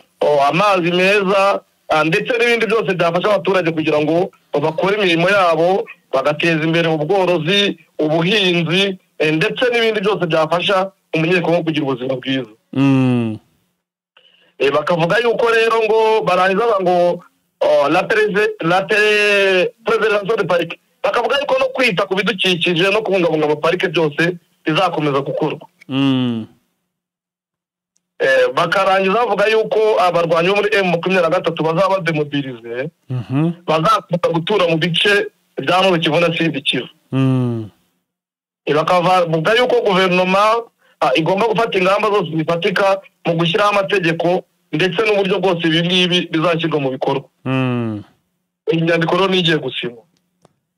amazi meza, ndetse n'ibindi byose byafasha abaturage kugira ngo bakore imirimo yabo, bagateza imbere ubworozi, ubuhinzi, ndetse n'ibindi byose byafasha umunyekongo kugira ubuzima bwiza. Bakavuga yuko rero ngo barangiza ngo la préservation de parc, bakavuga yuko no kwita ku bidukikije no kubungabunga amaparike byose bizakomeza gukorwa. Bakarangiza bavuga yuko abarwanyi bo muri M23 bazaba demobilize, bazakomeza gutura mu bice bya Nord Kivu na Sud Kivu. Bakavuga yuko guverinoma igomba gufata ingamba zose zifatika mu gushyiraho amategeko ndetse n'uburyo bwose ibi ngibi bizashyirwa mu bikorwa. Inyandiko rero nigiye gusinywa.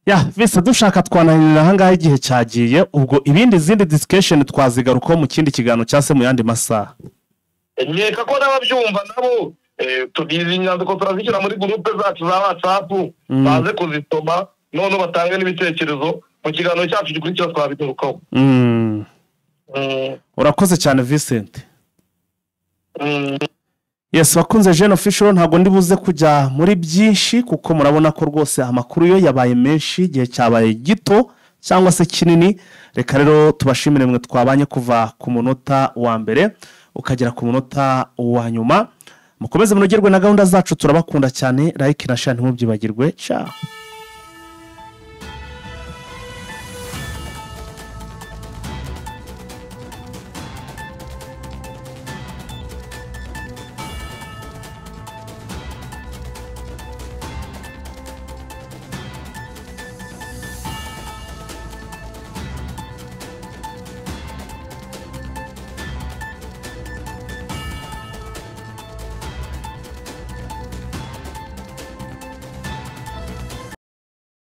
Ya vise dushaka twananirira ahangaha, igihe cyagiye, ubwo ibindi zindi discussion twazigarukaho mu kindi kiganiro cyangwa se mu yandi masaha. Nkeka ko n'ababyumva nabo izi nyandiko turazishyira muri gurupe zacu za WhatsApp, baze kuzisoma none batange n'ibitekerezo mu kiganiro cyacu gikurikira twabigarukaho. Urakoze cyane Vincent. Yes, bakunze Jeune Official, ntabwo ndibuze kujya muri byinshi kuko murabona ko rwose amakuru yo yabaye menshi, igihe cyabaye gito cyangwa se kinini. Reka rero tubashimire mwe twabanye kuva ku munota wa mbere ukagera ku munota wa nyuma. Mukomeze munogerwe na gahunda zacu, turabakunda cyane. Like na share ntimubyibagirwe. Ciao.